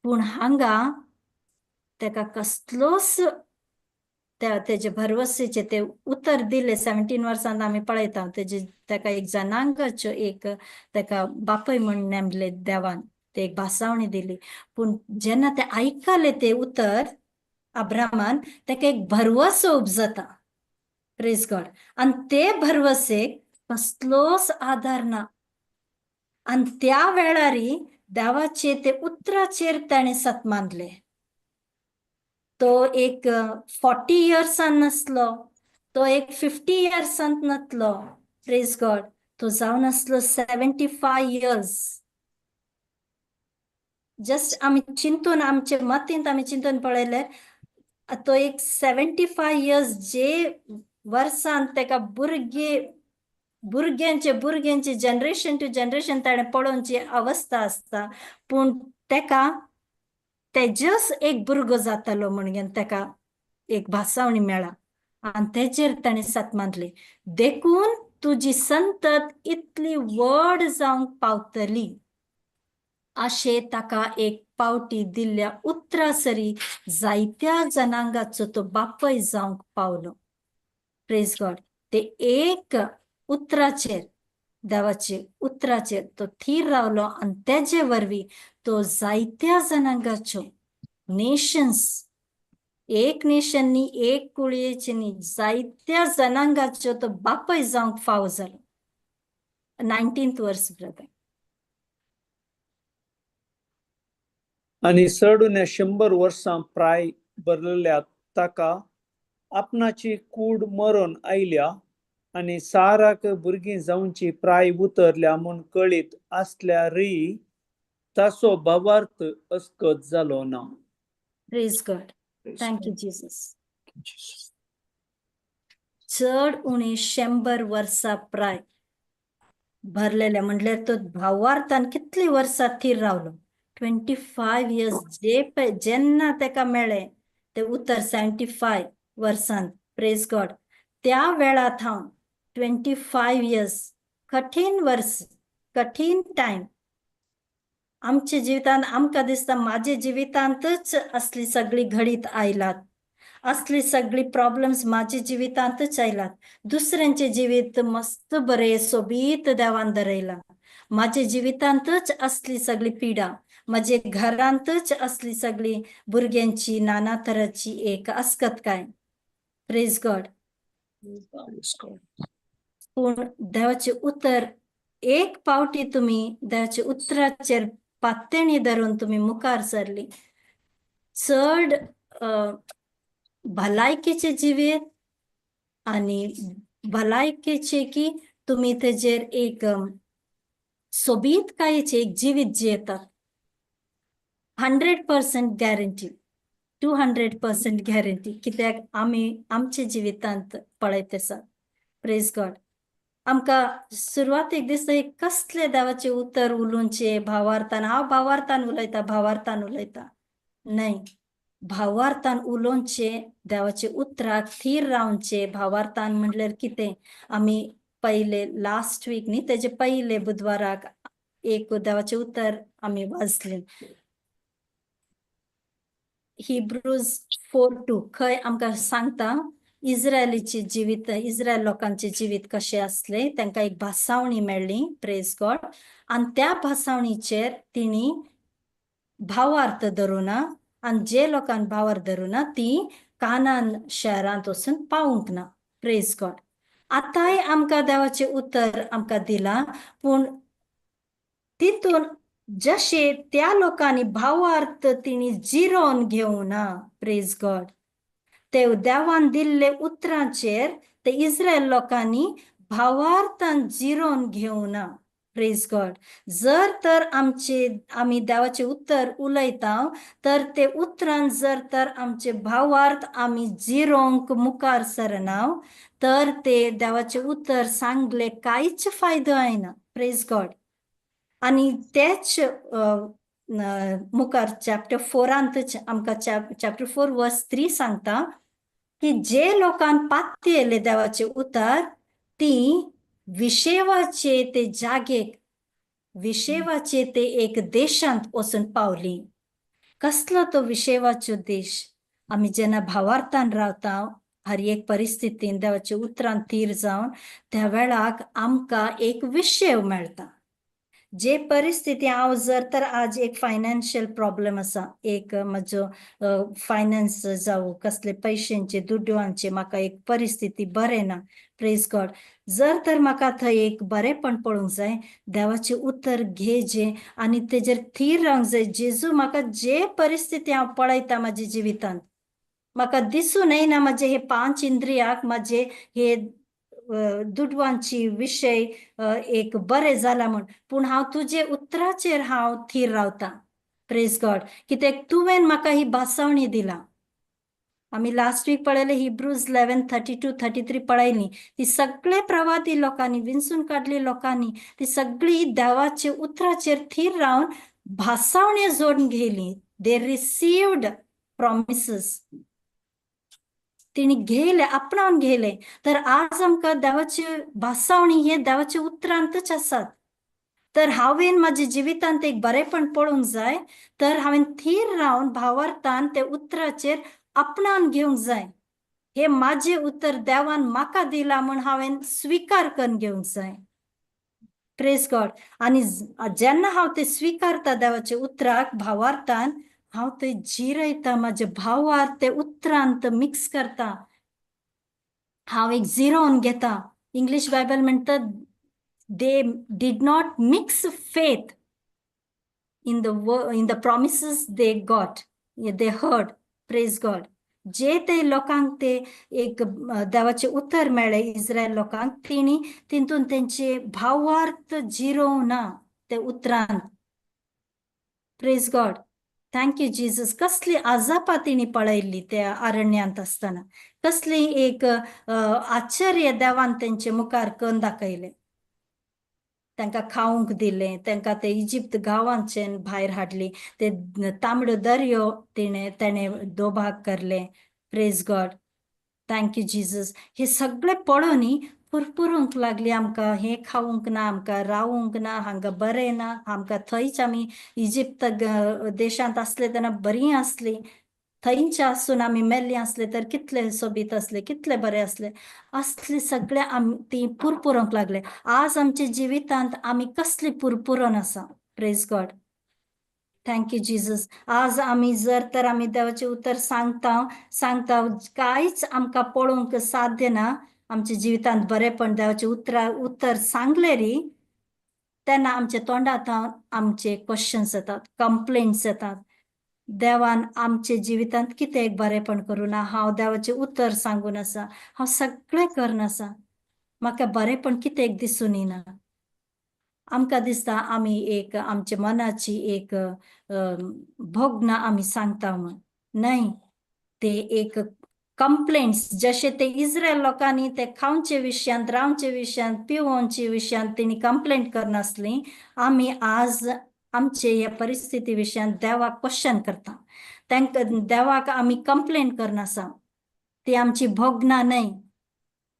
C: पूण हांगा तेका कसलोच त्या तेजे भरवसेचे ते उतर दिले 17 वर्सांत आमी पळयता तेजे तेका एक जनांगाच्यो एक तेका बापय म्हण नेमले देवान, ते एक भासावणी दिली. पूण जेन्ना ते आयकले ते उतर अब्रामान, तेका एक भरवसो उपजता. प्रेज गॉड. आनी ते भरवसेक कसलोच आधार ना, आनी त्या वेळारी देवाचे ते उतराचेर ताणें सत मानले. तो एक 40 इयर्सान नासलो, तो एक 50 इयर्सान नासलो. प्रेज गॉड. तो जावन आसलो 75 इयर्स. जस्ट आमी चिंतून, आमचे मतींत आमी चिंतून पळयल्यार तो एक 75 इयर्स जे वर्सान तेका भुरगे भुरग्यांचे भुरग्यांचे जनरेशन टू जनरेशन ताणें पळोवची अवस्था आसता, पूण तेका तेजस एक भुरगो जातालो म्हणून तेका एक भासावणी मेळा आनी तेजेर ताणें सत मानली. देखून तुजी संतत इतली व्हड जावंक पावतली. अशें ताका एक पावटी दिल्ल्या उतरा सरी जायत्या जनांगाचो तो बापय जावंक पावलो. प्रेज गॉड. ते एक उतराचेर, देवाचे उतराचेर तो थीर रावलो आनी तेजे वरवीं तो जायत्या जनांगाच्यो नेशन्स, एक नेशन न्ही, एक कुळयेचे न्ही, जायत्या जनांगाच्यो तो बापय जावंक फावो जालो. 19th वर्स ब्रदर.
A: आनी चड 100 वर्सां प्राय भरलेल्या ताका आपणाची कूड मरण आयल्या आनी साराक भुरगीं जावची प्राय उतरल्या म्हूण कळीत आसल्यारय ताचो भावार्थ अस्कत जालो ना.
C: Praise God. Thank you Jesus. चड उणे 100 वर्सां प्राय भरलेले म्हणल्यार तो भावार्थान कितली वर्सां थीर रावलो? 25 इयर्स. जे पळय जेन्ना तेका मेळ्ळें तें उतर 75 वर्सांत, प्रेज गॉड, त्या वेळा थावन 25 इयर्स, कठीण वर्स, कठीण टायम आमच्या जिवितांत. आमकां दिसता म्हाज्या जिवितांतच असली सगळी घडीत आयलात, असली सगळी प्रॉब्लम्स म्हाज्या जिवितांतच आयलात, दुसऱ्यांचे जिवीत मस्त बरें सोबीत देवान दरयलां, म्हाज्या जिवितांतच असली सगळी पिडा, म्हजे घरांतच असली सगळी भुरग्यांची नाना तराची एक अस्कत काय. प्रेज गॉड. पूण देवाचें उतर एक पावटी तुमी देवाच्या उतराचेर पात्यणी धरून तुमी मुखार सरली, चड भलायकेचें जिवीत आनी भलायकेचें की तुमी तेजेर एक सोबीतकायेचें एक जिवीत जियेतात. 100% गॅरंटी, 200% गॅरंटी, कित्याक आमी आमच्या जिवितांत पळयत आसा. प्रेज गॉड. आमकां सुरवातेक दिसता हे कसले देवाचें उतर उलोवचें भावार्थान, हांव भावार्थान उलयता, भावार्थान उलयता. न्हय, भावार्थान उलोवचें, देवाचे उतराक थीर रावचें. भावार्थान म्हणल्यार कितें? आमी पयले लास्ट वीक न्ही, तेजे पयले बुधवाराक एक देवाचें उतर आमी वाचलें, हिब्रूज 4:2, खंय आमकां सांगता इस्रायलीचे जिवीत, इस्रायल लोकांचे जिवीत कशें आसलें. तांकां एक भासावणी मेळ्ळी, प्रेज गॉड, आनी त्या भासावणीचेर तिणी भावार्थ धरुना आनी जे लोकांक भावार्थ धरुना ती कानान शहरांत वचून पावूंक ना. प्रेज गॉड. आतांय आमकां देवाचें उतर आमकां दिलां, पूण तितून जशें त्या लोकांनी भावार्थ तिणी जिरोवन घेवना, प्रेज गॉड, ते देवान दिल्ले उतरांचेर ते इस्रायल लोकांनी भावार्थान जिरोवन घेवना. प्रेज गॉड. जर तर आमचे आमी देवाचें उतर उलयता तर ते उतरान जर तर आमचे भावार्थ आमी जिरोवंक मुखार सरना तर ते देवाचें उतर सांगले कांयच फायदो जायना. प्रेज गॉड. आनी तेच मुखार चॅप्टर 4ांतच आमकां चॅप्टर 4 वर्स 3 सांगता की जे लोकांक पातयेले देवाचें उतर ती विशेवाचे ते जागेक, विशेवाचे ते एक देशांत वचून पावली. कसलो तो विशेवाचो देश? आमी जेन्ना भावार्थान रावता हर एक परिस्थितीन देवाच्या उतरान थीर जावन, त्या वेळाक आमकां एक विशेव मेळटा. जे परिस्थिती हांव जर तर आज एक फायनान्शियल प्रॉब्लम आसा, एक म्हजो फायनान्स जावं कसले पयशांचे दुडवांचे म्हाका एक परिस्थिती बरें ना, प्रेज गॉड, जर तर म्हाका थंय एक बरेंपण पळोवंक जाय, देवाचें उतर घेजें आनी तेजेर थीर रावंक जाय. जेजू म्हाका जे परिस्थिती हांव पळयता म्हाज्या जिवितांत, म्हाका दिसून येना म्हाजे हे 5 इंद्रियाक म्हाजे हे दुडवांची विशय एक बरें जाला म्हूण, पूण हांव तुजे उतराचेर हांव थीर रावता. प्रेज गॉड. कित्याक तुवें म्हाका ही भासावणी दिला. आमी लास्ट वीक पळयलें हिब्रूज 11:32 33 पळयली, ती सगळे प्रवादी लोकांनी विंचून काडली लोकांनी ती सगळी देवाचे उतराचेर थीर रावन भासावणी जोडून घेयली. They received promises. तिणी घेयलें, आपणावन घेयलें. तर आज आमकां देवाची भासावणी हे देवाच्या उतरांतच आसात. तर हांवें म्हाज्या जिवितांत एक बरेंपण पळोवंक जाय तर हांवें थीर रावन भावार्थान ते उतराचेर आपणावन घेवंक जाय. हे म्हाजें उतर देवान म्हाका दिलां म्हूण हांवें स्विकार करून घेवंक जाय. प्रेज गॉड. आनी जेन्ना हांव ते स्विकारता देवाच्या उतराक भावार्थान, हांव ते जिरयता, म्हाजे भावार्थ ते उतरांत मिक्स करता, हांव एक जिरोवन घेता. इंग्लीश बायबल म्हणटा, they did not mix faith in the promises they got, they heard. Praise God. जे ते लोकांक ते एक देवाचें उतर मेळ्ळें इस्रायल लोकांक, तेणी तितून तेंचे भावार्थ जिरोवना ते उतरांत. Praise God, thank you Jesus. कसली आजापां तेणी पळयल्ली त्या अरण्यांत आसतना, कसली एक आश्चर्य देवान तेंचे मुखार करून दाखयलें. तांकां खावंक दिलें, तांकां ते इजिप्त गांवांच्यान भायर हाडली, ते तांबडो दर्यो तिणें तेणें दोभाग करले. Praise God, thank you Jesus. हे सगळे पळोवनी पुरपुरूंक लागली, आमकां हें खावंक ना, आमकां रावूंक ना, हांगा बरें ना, आमकां थंयच आमी इजिप्त देशांत आसले तेन्ना बरीं आसलीं, थंयच आसून आमी मेल्लीं आसले तर कितले सोबीत आसले, कितले बरे आसले. असले सगळे आमी ती पुरपुरोंक लागले. आज आमच्या जिवितांत आमी कसली पुरपुरोन आसा. Praise God, thank you Jesus. आज आमी जर तर आमी देवाचें उतर सांगता सांगता, कांयच आमकां पळोवंक साध्य ना आमच्या जिवितांत बरेंपण, देवाचें उतरा उतर सांगलें री तेन्ना आमच्या तोंडांत आमचे क्वेश्चन्स येतात, कंप्लेंट्स येतात. देवान आमच्या जिवितांत कितें एक बरेंपण करूं ना, हांव देवाचें उतर सांगून आसा, हांव सगळें करून आसा, म्हाका बरेंपण कितें एक दिसून येना. आमकां दिसता आमी एक आमच्या मनाची एक भोगणां आमी सांगता म्हण. न्हय, ते एक कंप्लेंट्स, जशे ते इस्रायल लोकांनी ते खावचे विशयांत, रावचे विशयांत, पिवोवचे विशयांत तेणी कंप्लेंट करनासली, आमी आज आमचे ह्या परिस्थिती विशयांत देवाक क्वेश्चन करता, तांकां देवाक आमी कंप्लेंट करनासा. ती आमची भोगणां न्हय.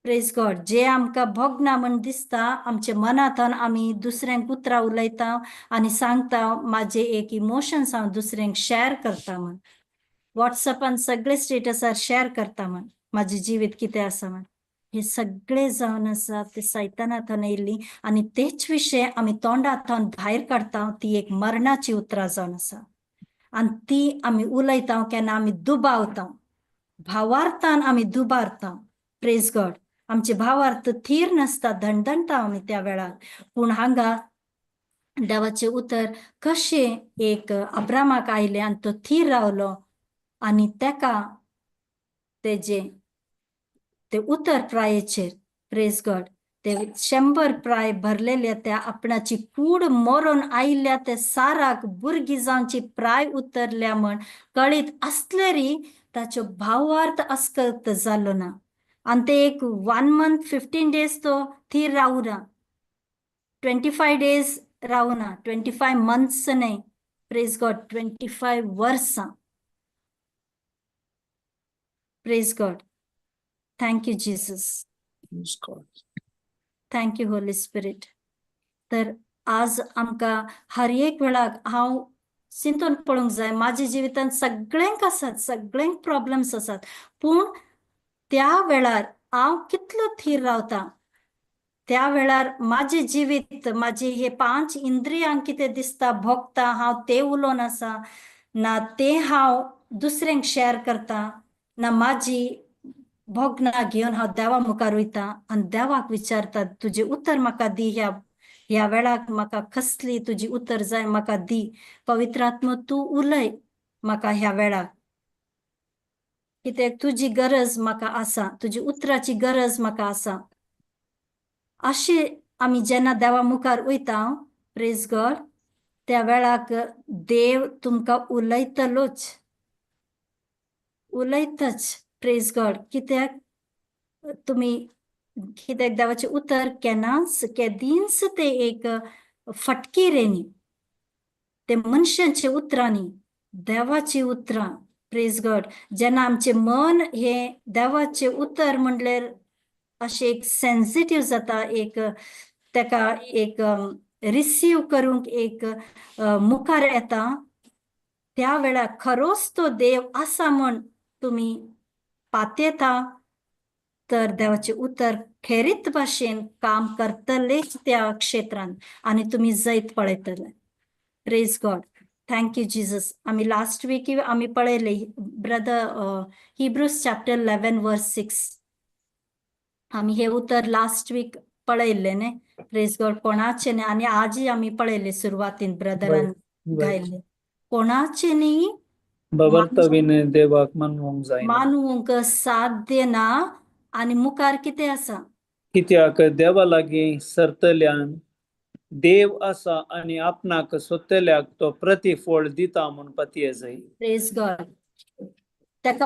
C: प्रेज गॉड. जे आमकां भोगणां म्हण दिसता आमच्या मनांतल्यान, आमी दुसऱ्यांक उतरां उलयता आनी सांगता, म्हाजे एक इमोशन्स हांव दुसऱ्यांक शेअर करता म्हण, वॉट्सएपान सगळे स्टेटसार शेअर करता म्हण, म्हाजें जिवीत कितें आसा म्हण. हे सगळे जावन आसा ते सैताना येयल्ली आनी तेच विशय आमी तोंडांतल्यान भायर काडटा, ती एक मरणाची उतरां जावन आसा. आनी ती आमी उलयता केन्ना आमी दुबावता, भावार्थान आमी दुबारता. प्रेज गॉड. आमचे भावार्थ थीर नासता, दणदणटा आमी त्या वेळार. पूण हांगा देवाचें उतर कशें एक अब्रामाक आयलें आनी तो थीर रावलो आनी तेका तेजें ते उतर प्रायेचेर, प्रेज गॉड, ते 100 प्राय भरलेले त्या आपणाची कूड मरोन आयिल्ल्या ते साराक भुरगीं जावची प्राय उतरल्या म्हण कळीत आसलेरी ताचो भावार्थ अस्कत जालो ना. आनी ते एक 1 मंथ 15 डेज तो थीर रावना, 25 डेज रावना, 25 मंथ्स न्हय, प्रेज गॉड, 25 वर्सां. Praise God, thank you Jesus.
A: Praise God.
C: Thank you Holy Spirit. तर आज आमकां हर एक वेळाक हांव चिंतून पळोवंक जाय, म्हाज्या जिवितांत सगळ्यांक आसात, सगळ्यांक प्रॉब्लम्स आसात, पूण त्या वेळार हांव कितलो थीर रावता. त्या वेळार म्हाजें जिवीत, म्हाजे हे पांच इंद्रियांक कितें दिसता, भोगता, हांव तें उलोवन आसा ना, तें हांव दुसऱ्यांक शेअर करता ना, म्हाजी भोगणां घेवन हांव देवा मुखार वयता आनी देवाक विचारता, तुजें उतर म्हाका दी, ह्या ह्या वेळाक म्हाका कसली तुजी उतर जाय, म्हाका दी. पवित्र आत्मो, तूं उलय म्हाका ह्या वेळाक, कित्याक तुजी गरज म्हाका आसा, तुजी उतराची गरज म्हाका आसा. अशें आमी जेन्ना देवा मुखार वयता, प्रेज गॉड, त्या वेळाक देव तुमकां उलयतलोच, उलयतच. प्रेज गॉड. कित्याक तुमी, कित्याक देवाचें उतर केन्नाच केदींच ते एक फटकिरें न्ही, ते मनशांच्या उतरांनी, देवाची उतरां. प्रेज गॉड. जेन्ना आमचें मन हें देवाचें उतर म्हणल्यार अशें एक सेन्सिटीव जाता, एक तेका एक रिसीव करूंक एक मुखार येता, त्या वेळार खरोच तो देव आसा म्हण तुमी पातयेता तर देवाचें उतर खेरीत भाशेन काम करतलेच त्या क्षेत्रांत आनी तुमी जैत पळयतले. Praise God. Thank you Jesus. आमी लास्ट वीक आमी पळयले, brother, Hebrews chapter 11 verse 6. आमी हे उतर लास्ट वीक पळयल्ले न्ही? प्रेज गॉड. कोणाचे न्ही, आनी आजय आमी पळयले सुरवातीन ब्रदरान गायले, कोणाचे न्ही
A: भावार्थाविणें देवाक मानवंक जायना.
C: मानवंक साध्य ना. आनी मुखार कितें आसा?
A: कित्याक देवा लागीं सरतल्यान देव आसा आनी आपणाक सोदतल्याक तो प्रतिफळ दिता म्हूण पातये जाय.
C: प्रेज गॉड. ताका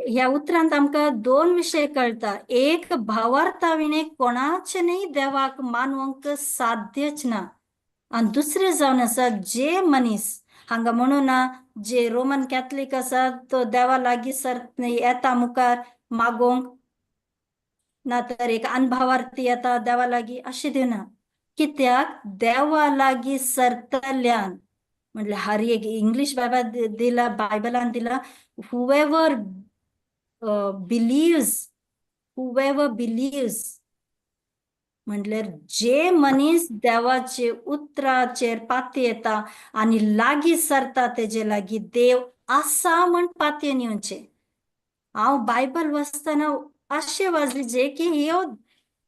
C: ह्या उतरांत आमकां दोन विशय कळटा. एक, भावार्था विणे कोणाचे न्ही देवाक मानवंक साध्यच ना. आनी दुसरें जावन आसा, जे मनीस हांगा म्हणून ना, जे रोमन कॅथलीक आसा तो देवा लागीं सर येता मुखार मागोवंक, ना तर एक अनभावार्थी येता देवा लागीं, अशें दिना. कित्याक देवा लागीं सरतल्यान म्हटल्यार हर एक इंग्लीश बायबल दिला, बायबलान दिला, whoever believes, whoever believes म्हटल्यार जे मनीस देवाचे उतराचेर पातयेता आनी लागीं सरता, तेजे लागीं देव आसा म्हण पातयेन येवचें. हांव बायबल वाचतना अशें वाचलें जे की ह्यो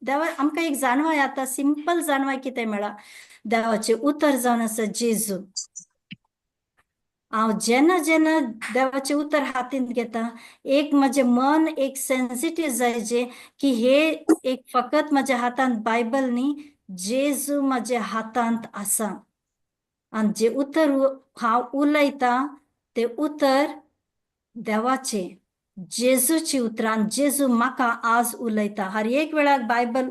C: देवा आमकां एक जाणवाय, आतां सिंपल जाणवाय कितें मेळ्ळा, देवाचें उतर जावन आसा जेजू. हांव जेन्ना जेन्ना देवाचें उतर हातींत घेता, एक म्हजें मन एक सेन्सिटीव जायचे की हे एक फकत म्हज्या हातांत बायबल न्ही, जेजू म्हज्या हातांत आसा आनी जे उतर हांव उलयतां ते उतर देवाचें, जेजूची उतरां. जेजू म्हाका आज उलयता. हर एक वेळाक बायबल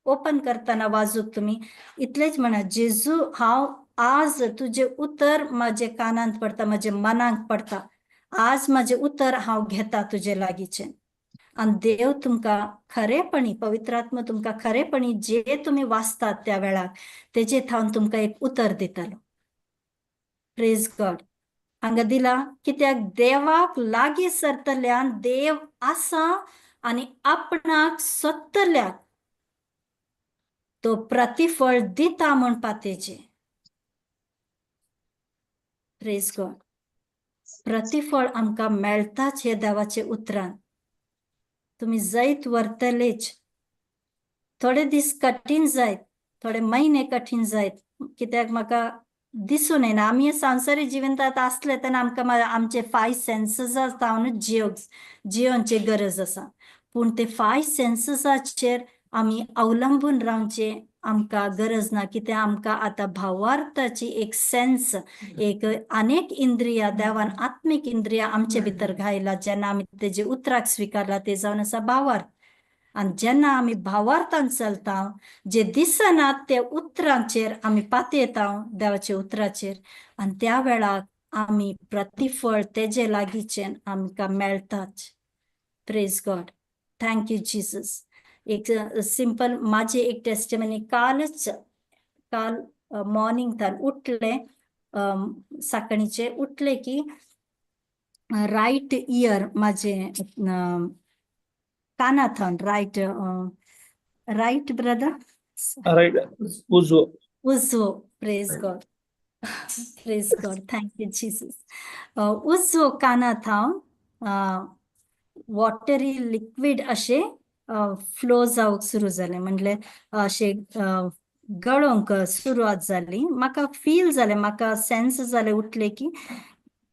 C: ओपन करतना वाजूक तुमी इतलेंच म्हणा, जेजू, हांव आज तुजें उतर म्हजे कानांत पडटा, म्हज्या मनाक पडटा, आज म्हजें उतर हांव घेता तुजे लागींचें. आनी देव तुमकां खरेपणी, पवित्र आत्मा तुमकां खरेपणी जे तुमी वाचतात त्या वेळार तेजे थावन तुमकां एक उतर दितलो. प्रेज गॉड. हांगा दिला, कित्याक देवाक लागीं सरतल्यान देव आसा आनी आपणाक सोदतल्याक तो प्रतिफळ दिता म्हण पातयेचें. प्रेज गॉड. प्रतिफळ आमकां मेळटाच हे देवाचे उतरान. तुमी जैत व्हरतलेच. थोडे दीस कठीण जायत, थोडे म्हयने कठीण जायत, कित्याक म्हाका दिसून येना, आमी संवसारीक जिवितांत आसले तेन्ना आमकां आमचे फायव सेन्सीसा जावनूच जियोवची गरज आसा. पूण ते फायव सेन्सीसाचेर आमी अवलंबून रावचें आमकां गरज ना, कित्याक आमकां आतां भावार्थाची एक सेन्स, एक अनेक इंद्रिया देवान आत्मीक इंद्रिया आमचे भितर घायला. जेन्ना आमी तेजे उतराक स्विकारला, ते जावन आसा भावार्थ. आनी जेन्ना आमी भावार्थान चलता, जे दिसनात ते उतरांचेर आमी पातयेता, देवाच्या उतराचेर, आनी त्या वेळार आमी प्रतिफळ तेजे लागींचें आमकां मेळटाच. Praise God. Thank you Jesus. एक सिंपल माझी एक टेस्टिमनी. कालच, काल मॉर्निंग थावन उठले, सकाळीचे उठले की रायट इयर माझे कानाथावन, रायट, रायट ब्रदर?
A: राईट, उजवो.
C: उजवो. Praise God, praise God. Thank you Jesus. उजवो कानाथावन वॉटरी लिक्विड अशें फ्लो जावंक सुरू जालें, म्हणल्यार अशें गळोवंक सुरवात जाली. म्हाका फील जालें, म्हाका सेन्स जालें उठलें की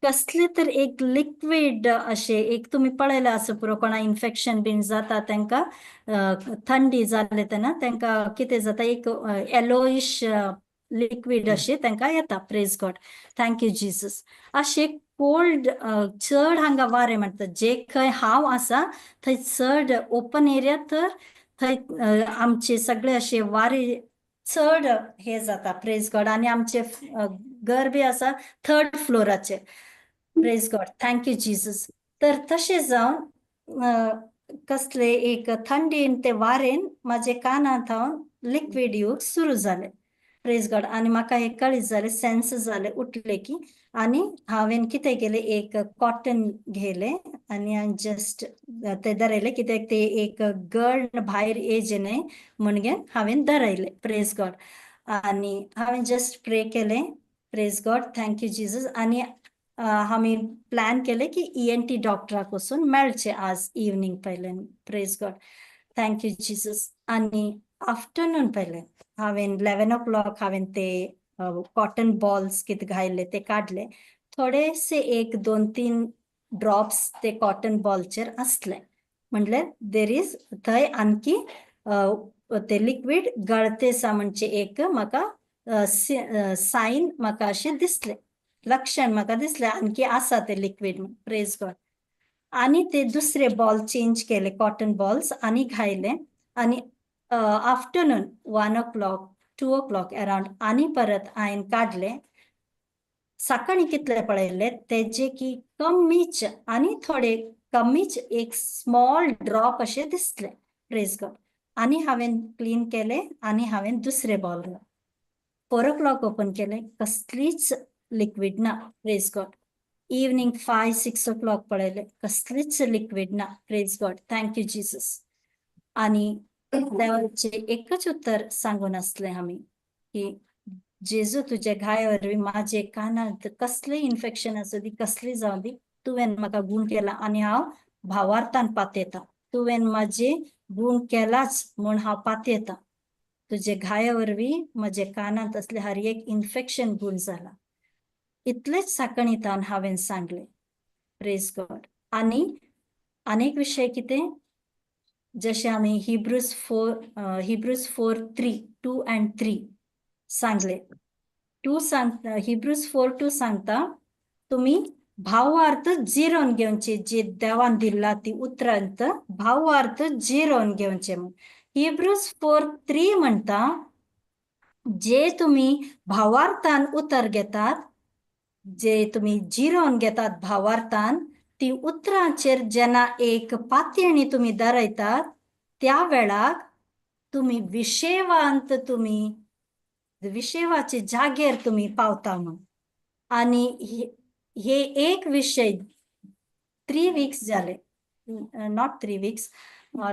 C: कसलें तर एक लिक्वीड अशें एक, तुमी पळयलां आसूं पुरो, कोणा इन्फेक्शन बीन जाता तांकां, थंडी जाले तेन्ना तांकां कितें जाता, एक येलोइश लिक्वीड अशें तांकां येता. Praise God. Thank you Jesus. अशें कोल्ड, चड हांगा वारें म्हणटा, जे खंय हांव आसा थंय चड ओपन एरिया, तर थंय आमचे सगळे अशे वारें चड हे जाता. प्रेज गॉड. आनी आमचे घर बी आसा third फ्लोराचेर. Praise God, thank you Jesus. तर तशें जावन कसले एक थंडीन ते वारेन म्हाजे कानांत हांव लिक्वीड येवंक सुरू जालें. प्रेज गॉड. आनी म्हाका हें कळीत जालें, सेन्स जालें उठलें की आनी हांवें कितें केलें, एक कॉटन घेयलें आनी हांवें जस्ट ते दरयलें, कित्याक ते एक गळ भायर येयचें न्हय म्हणगे हांवें दरयलें. प्रेज गॉड. आनी हांवें जस्ट प्रे केलें. Praise God, thank you Jesus. आनी आमी प्लॅन केलें की ईएनटी डॉक्टराक वचून मेळचें आज इवनींग पयलें. Praise God, thank you Jesus. आनी आफ्टरनून पयलें हांवें 11 ओ क्लॉक हांवें ते कॉटन बॉल्स कितें घायल्ले ते काडले. थोडेशे एक दोन तीन ड्रॉप्स ते कॉटन बॉलचेर आसले, म्हणल्यार there is थंय आणखी ते लिक्वीड गळते आसा म्हणचे एक म्हाका सायन म्हाका अशें दिसलें, लक्षण म्हाका दिसलें आणखी आसा ते लिक्वीड. प्रेज गॉड. आनी ते दुसरे बॉल चेंज केले, कॉटन बॉल्स आनी घायले. आनी afternoon 1 o'clock, 2 o'clock around आनी परत हांवें काडले. सकाळी कितले पळयले तेजे की कमीच आनी थोडे कमीच एक स्मॉल ड्रॉप अशें दिसले. प्रेज गॉड. आनी हांवें क्लीन केले आनी हांवें दुसरे बॉल 4 ओ क्लॉक ओपन केले, कसलीच लिक्वीड ना. Praise God. Evening 5-6 o'clock पळयले, कसलीच लिक्वीड ना. Praise God, thank you Jesus. आनी देवाचे एकच उत्तर सांगून आसलें आमी की जेजू, तुज्या घाया वरवीं माझे कानांत कसलें इन्फेक्शन आसूं दी, कसली जावं दी, तुवें म्हाका गूण केला आनी हांव भावार्थान पातयेता. तुवें म्हाजे गूण केलाच म्हूण हांव पातयेता. तुजे घाया वरवीं म्हजे कानांत असले हर एक इन्फेक्शन गूण जाला. इतलेच साकणीतान हांवें सांगलें. प्रेज गॉड. आनी आनीक विशय कितें, जशें आमी Hebrews 4:3, 2 and 3 सांगले. टू सांग, हिब्रूज 4:2 सांगता, तुमी भावार्थ जिरोवन घेवचे, जे देवान दिल्ला ती उतरांत भावार्थ जिरोवन घेवचे म्हूण. हिब्रूज 4:3 म्हणटा, जे तुमी भावार्थान उतर घेतात, जे तुमी जिरोवन घेतात भावार्थान, ती उतरांचेर जेन्ना एक पातयेणी तुमी दरयतात, त्या वेळाक तुमी विशेवांत, तुमी विशेवाचे जागेर तुमी पावता म्हूण. आनी हे एक विशय 3 वीक्स जाले, not 3 weeks,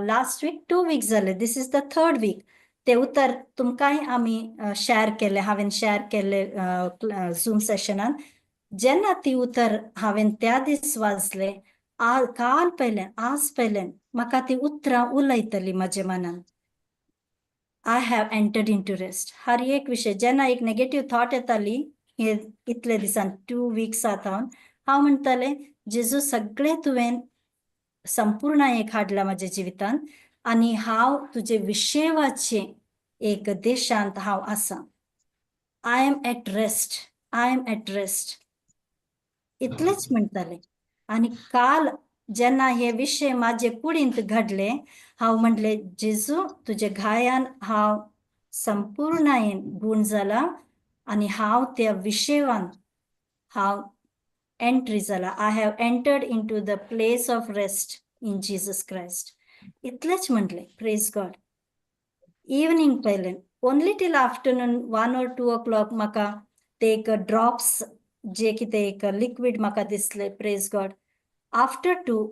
C: last week 2 weeks जाले, this is the third week. ते उतर तुमकांय आमी शेअर केले, हांवें शेअर केले झूम सेशनान. जेन्ना ती उतर हांवें त्या दीस वाचले, काल पयलें, आज पयलें म्हाका ती उतरां उलयतली म्हज्या मनान, I have entered into rest. हर एक विशय जेन्ना एक नेगेटीव थॉट येताली हे इतले दिसान, 2 वीक्स आतां, हांव म्हणटालें, जेजू, सगळें तुवें संपूर्ण एक हाडला म्हज्या जिवितांत आनी हांव तुजे विशेवाचे एक देशांत हांव आसा. I am at rest, I am at rest, इतलेंच म्हणटालें. आनी काल जेन्ना हे विशय म्हाजे कुडींत घडले, हांव म्हटलें, जेजू, तुज्या घायान हांव संपूर्णायेन गूण जाला आनी हांव त्या विशेवान हांव एंट्री जाला. I have entered into the place of rest in Jesus Christ. इतलेंच म्हटलें. प्रेज गॉड. इवनींग पयलें only till afternoon 1 or 2 o'clock म्हाका ते एक ड्रॉप्स जे कितें एक लिक्वीड म्हाका दिसले. प्रेज गॉड. आफ्टर 2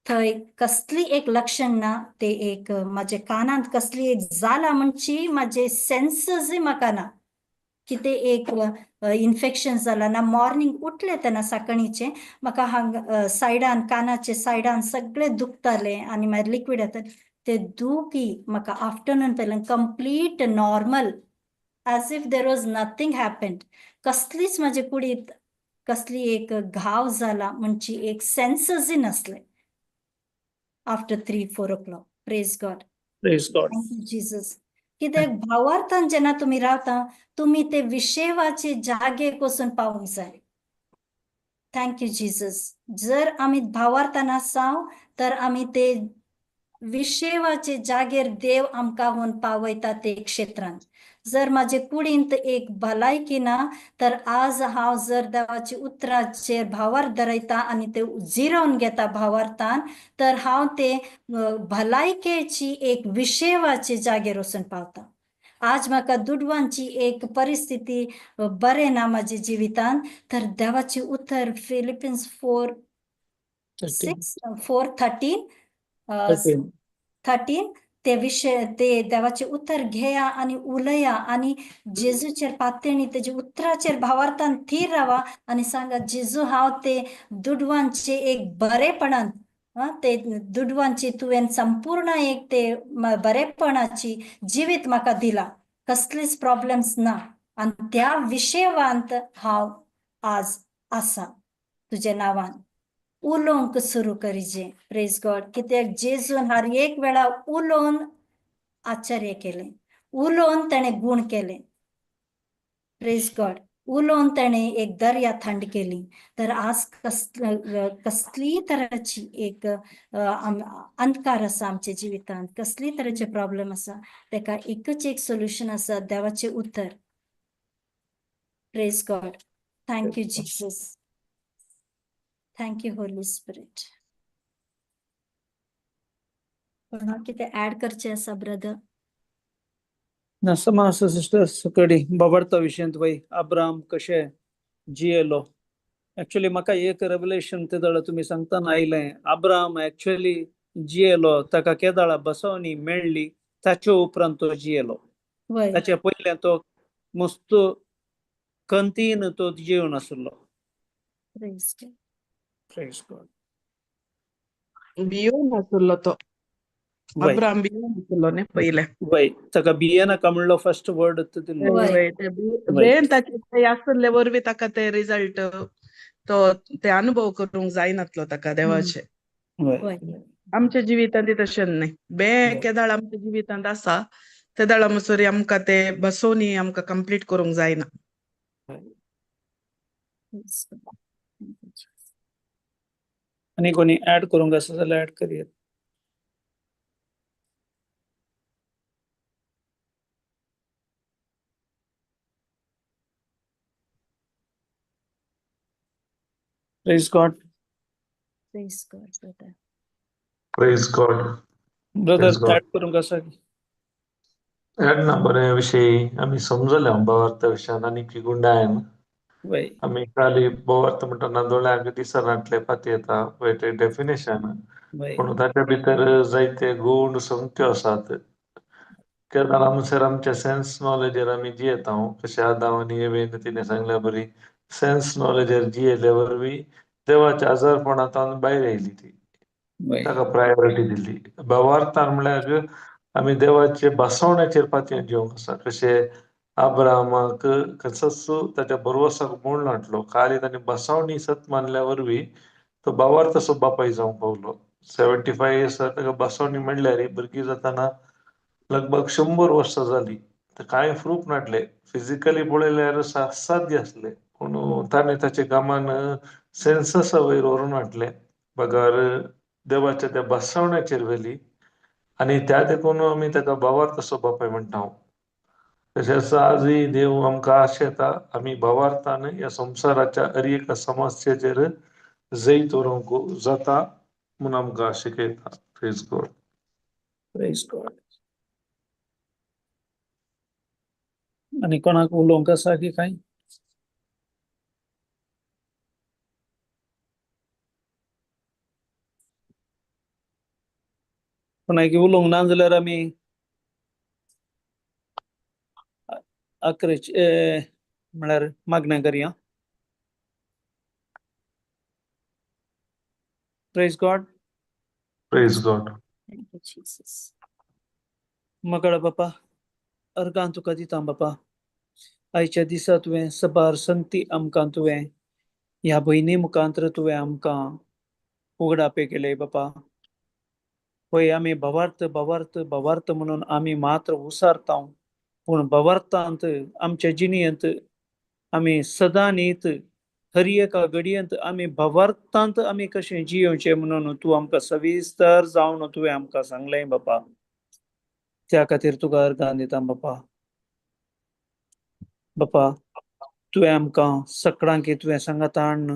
C: थंय कसली एक लक्षण ना. ते एक म्हाज्या कानांत कसली एक जाला म्हणची म्हाजे सेन्सजूय म्हाका ना कितें एक इन्फेक्शन जाला ना. मॉर्निंग उठले तेन्ना सकाळीचें म्हाका हांगा सायडान, कानाचे सायडान सगळे दुखताले आनी मागीर लिक्वीड येता. ते दुखी म्हाका afternoon पयल्यान complete normal, as if there was nothing happened. कसलीच म्हाजे कुडीत कसली एक घाव जाला म्हणची एक सेन्सजूय नासले after 3-4 o'clock. Praise God.
A: Praise God.
C: Thank you Jesus. कित्याक भावार्थान जेन्ना तुमी रावता, तुमी ते विशेवाचे जागेक वचून पावूंक जाय. Thank you Jesus. जर आमी भावार्थान आसाव तर आमी ते विशेवाचे जागेर देव आमकां हून पावयता ते क्षेत्रांत. जर म्हाजे कुडींत एक भलायकी ना तर आज हांव जर देवाची उतराचेर भावार्थ दरयता आनी ते जिरोवन घेता भावार्थान तर हांव ते भलायकेची एक विशेवाचे जागेर वचून पावता. आज म्हाका दुडवांची एक परिस्थिती बरें ना म्हाज्या जिवितांत तर देवाचें उतर फिलिपिन्स 4
A: 13.
C: 6 4 13
A: 13.
C: 13 ते विशय ते देवाचें उतर घेया आनी उलया आनी जेजूचेर पातयणी तेजे उतराचेर भावार्थान थीर रावा आनी सांगा जेजू हांव ते दुडवांचे एक बरेपणान ते दुडवांची तुवें संपूर्ण एक ते बरेपणाची जिवीत म्हाका दिला, कसलीच प्रॉब्लेम्स ना आनी त्या विशयवांत हांव आज आसा तुज्या नांवान उलोवंक सुरू करिजे. प्रेज गॉड. कित्याक जेजून हर एक वेळा उलोवन आश्चर्य केलें, उलोवन ताणें गूण केलें. प्रेज गॉड. उलोवन ताणें एक दर्या थंड केली. तर आज कसलीय तराची एक अंधकार आसा आमच्या जिवितांत, कसलीय तरेचे प्रॉब्लेम आसा तेका एकच एक सोल्युशन आसा, देवाचें उतर. Praise God. Thank you Jesus. Thank you Holy Spirit. कोणाक कितें ऍड करचें आसा ब्रदर?
A: ना समा आसा सिस्टर सकडी बाबार्था विशयांत वय अब्राम कशें जियेलो. एक्चुअली म्हाका एक रेवलेशन ते दोळा तुमी सांगतना आयलें, अब्राम एक्चुअली जियेलो ताका केदाळा बसवणी मेळ्ळी ताचे उपरांत तो जियेलो.
C: वय.
A: ताचे पयलें तो मस्त कंतीन तो जिवन आसलो.
C: Praise God.
A: Praise God.
B: भियोन आसलो तो.
A: वय.
B: अब्राम भियोन आसलो न्ही पयलें.
A: वय, ताका भियेनाका म्हणलो फर्स्ट वर्ड दिल्लो.
C: वय.
B: वय, ते बेन ताचे ते आसले वरवीं ताका ते रिजल्ट तो ते अनुभव करूंक जायनातलो ताका देवाचे.
A: वय.
C: वय.
B: आमच्या जिवितांत तशें न्ही, बे केदाळ आमच्या जिवितांत आसा तेदाळा मसोरी आमकां ते बसोवनी आमकां कंप्लीट करूंक जायना.
C: Praise God. Thank you, Jesus.
A: आनी कोणी ऍड करूंक आसा जाल्यार add करयेत. Praise God.
C: Praise God, brother.
D: Praise God.
A: Brother
D: Praise God.
A: Add करूंक आसा?
D: ऍड ना बरे विशयी आमी समजले भावार्था विशयान आनी की गुंडायन
A: वय.
D: आमी खाली भावार्थ म्हणटना दोळ्यांक दिसनातले पातयेता पळय ते डेफिनेशन,
A: वय.
D: पूण ताच्या भितर जायते गूण संगत्यो आसात. केन्ना आमसर आमच्या सेन्स नॉलेजर आमी जियेता, कशें आदाव आनी एवेन तिणें सांगल्या बरी सेन्स नॉलेजर जियेले वरवीं देवाच्या आजारपणांत भायर आयली ती,
A: वय.
D: ताका प्रायोरिटी दिली. भावार्थान म्हणल्यार आमी देवाचे बसवण्याचेर पातयेन जिवंक आसा. कशें अब्राहमाक खंयचोच ताच्या बरवसाक मोड नाटलो, खाली ताणें बसवणी सत मानल्या वरवीं तो भावार्थाचो बापाय जावंक पावलो. 75 इयर्स ताका बसवणी म्हणल्यार भुरगीं जाताना लगभग 100 वर्सां जाली, तर कांय प्रूफ नाटले. फिजिकली पळयल्यार साध्य आसले, पूण ताणें ताचे कामान सेन्ससा वयर व्हरून हाडलें बगर देवाच्या त्या बसवण्याचेर व्हेली आनी त्या देखून आमी ताका भावार्थाचो बापाय म्हणटा. तशेंच आजूय देव आमकां आशेता आमी भावार्थान ह्या संवसाराच्या हर एका समस्येचेर जैत व्हरूंक जाता म्हूण आमकां शिकयता. Praise God.
A: Praise God. आनी कोणाक उलोवंक आसा की कांय? कोणाक उलोवंक ना जाल्यार आमी अकरेच म्हळ्यार मागणें करया. Praise God.
D: Praise God.
C: Thank you, Jesus.
A: मगळ बापा, अर्गां तुका दिता बापा. आयच्या दिसा तुवें सबार संगती आमकां तुवें ह्या भयणी मुखांत्र तुवें आमकां उगडापे केले बापा. पळय आमी भावार्थ भावार्थ भावार्थ म्हणून आमी मात्र उसारता, पूण भावार्थांत आमच्या जिणेंत आमी सदांनीत हर एका घडयेंत आमी भावार्थांत आमी कशें जियोवचें म्हणून तूं आमकां सविस्तर जावन तुवें आमकां सांगलें बापा. त्या खातीर तुका अर्गां दिता बापा. बापा तुवें आमकां सकडांक तुवें सांगात हाडून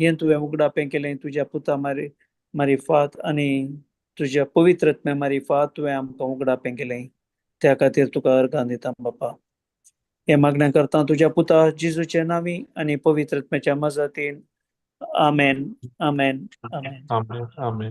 A: हें तुवें उगडापें केलें तुज्या पुता मारिफात आनी तुज्या पवित्र आत्म्या मारिफात तुवें आमकां उगडापें केलें. त्या खातीर तुका अर्गां दिता बापा. हें मागणें करता तुज्या पुता जेजूच्या नांवी आनी पवित्र आत्म्याच्या मजतीन. आमेन, आमेन, आमेन.
D: आमेन, आमेन.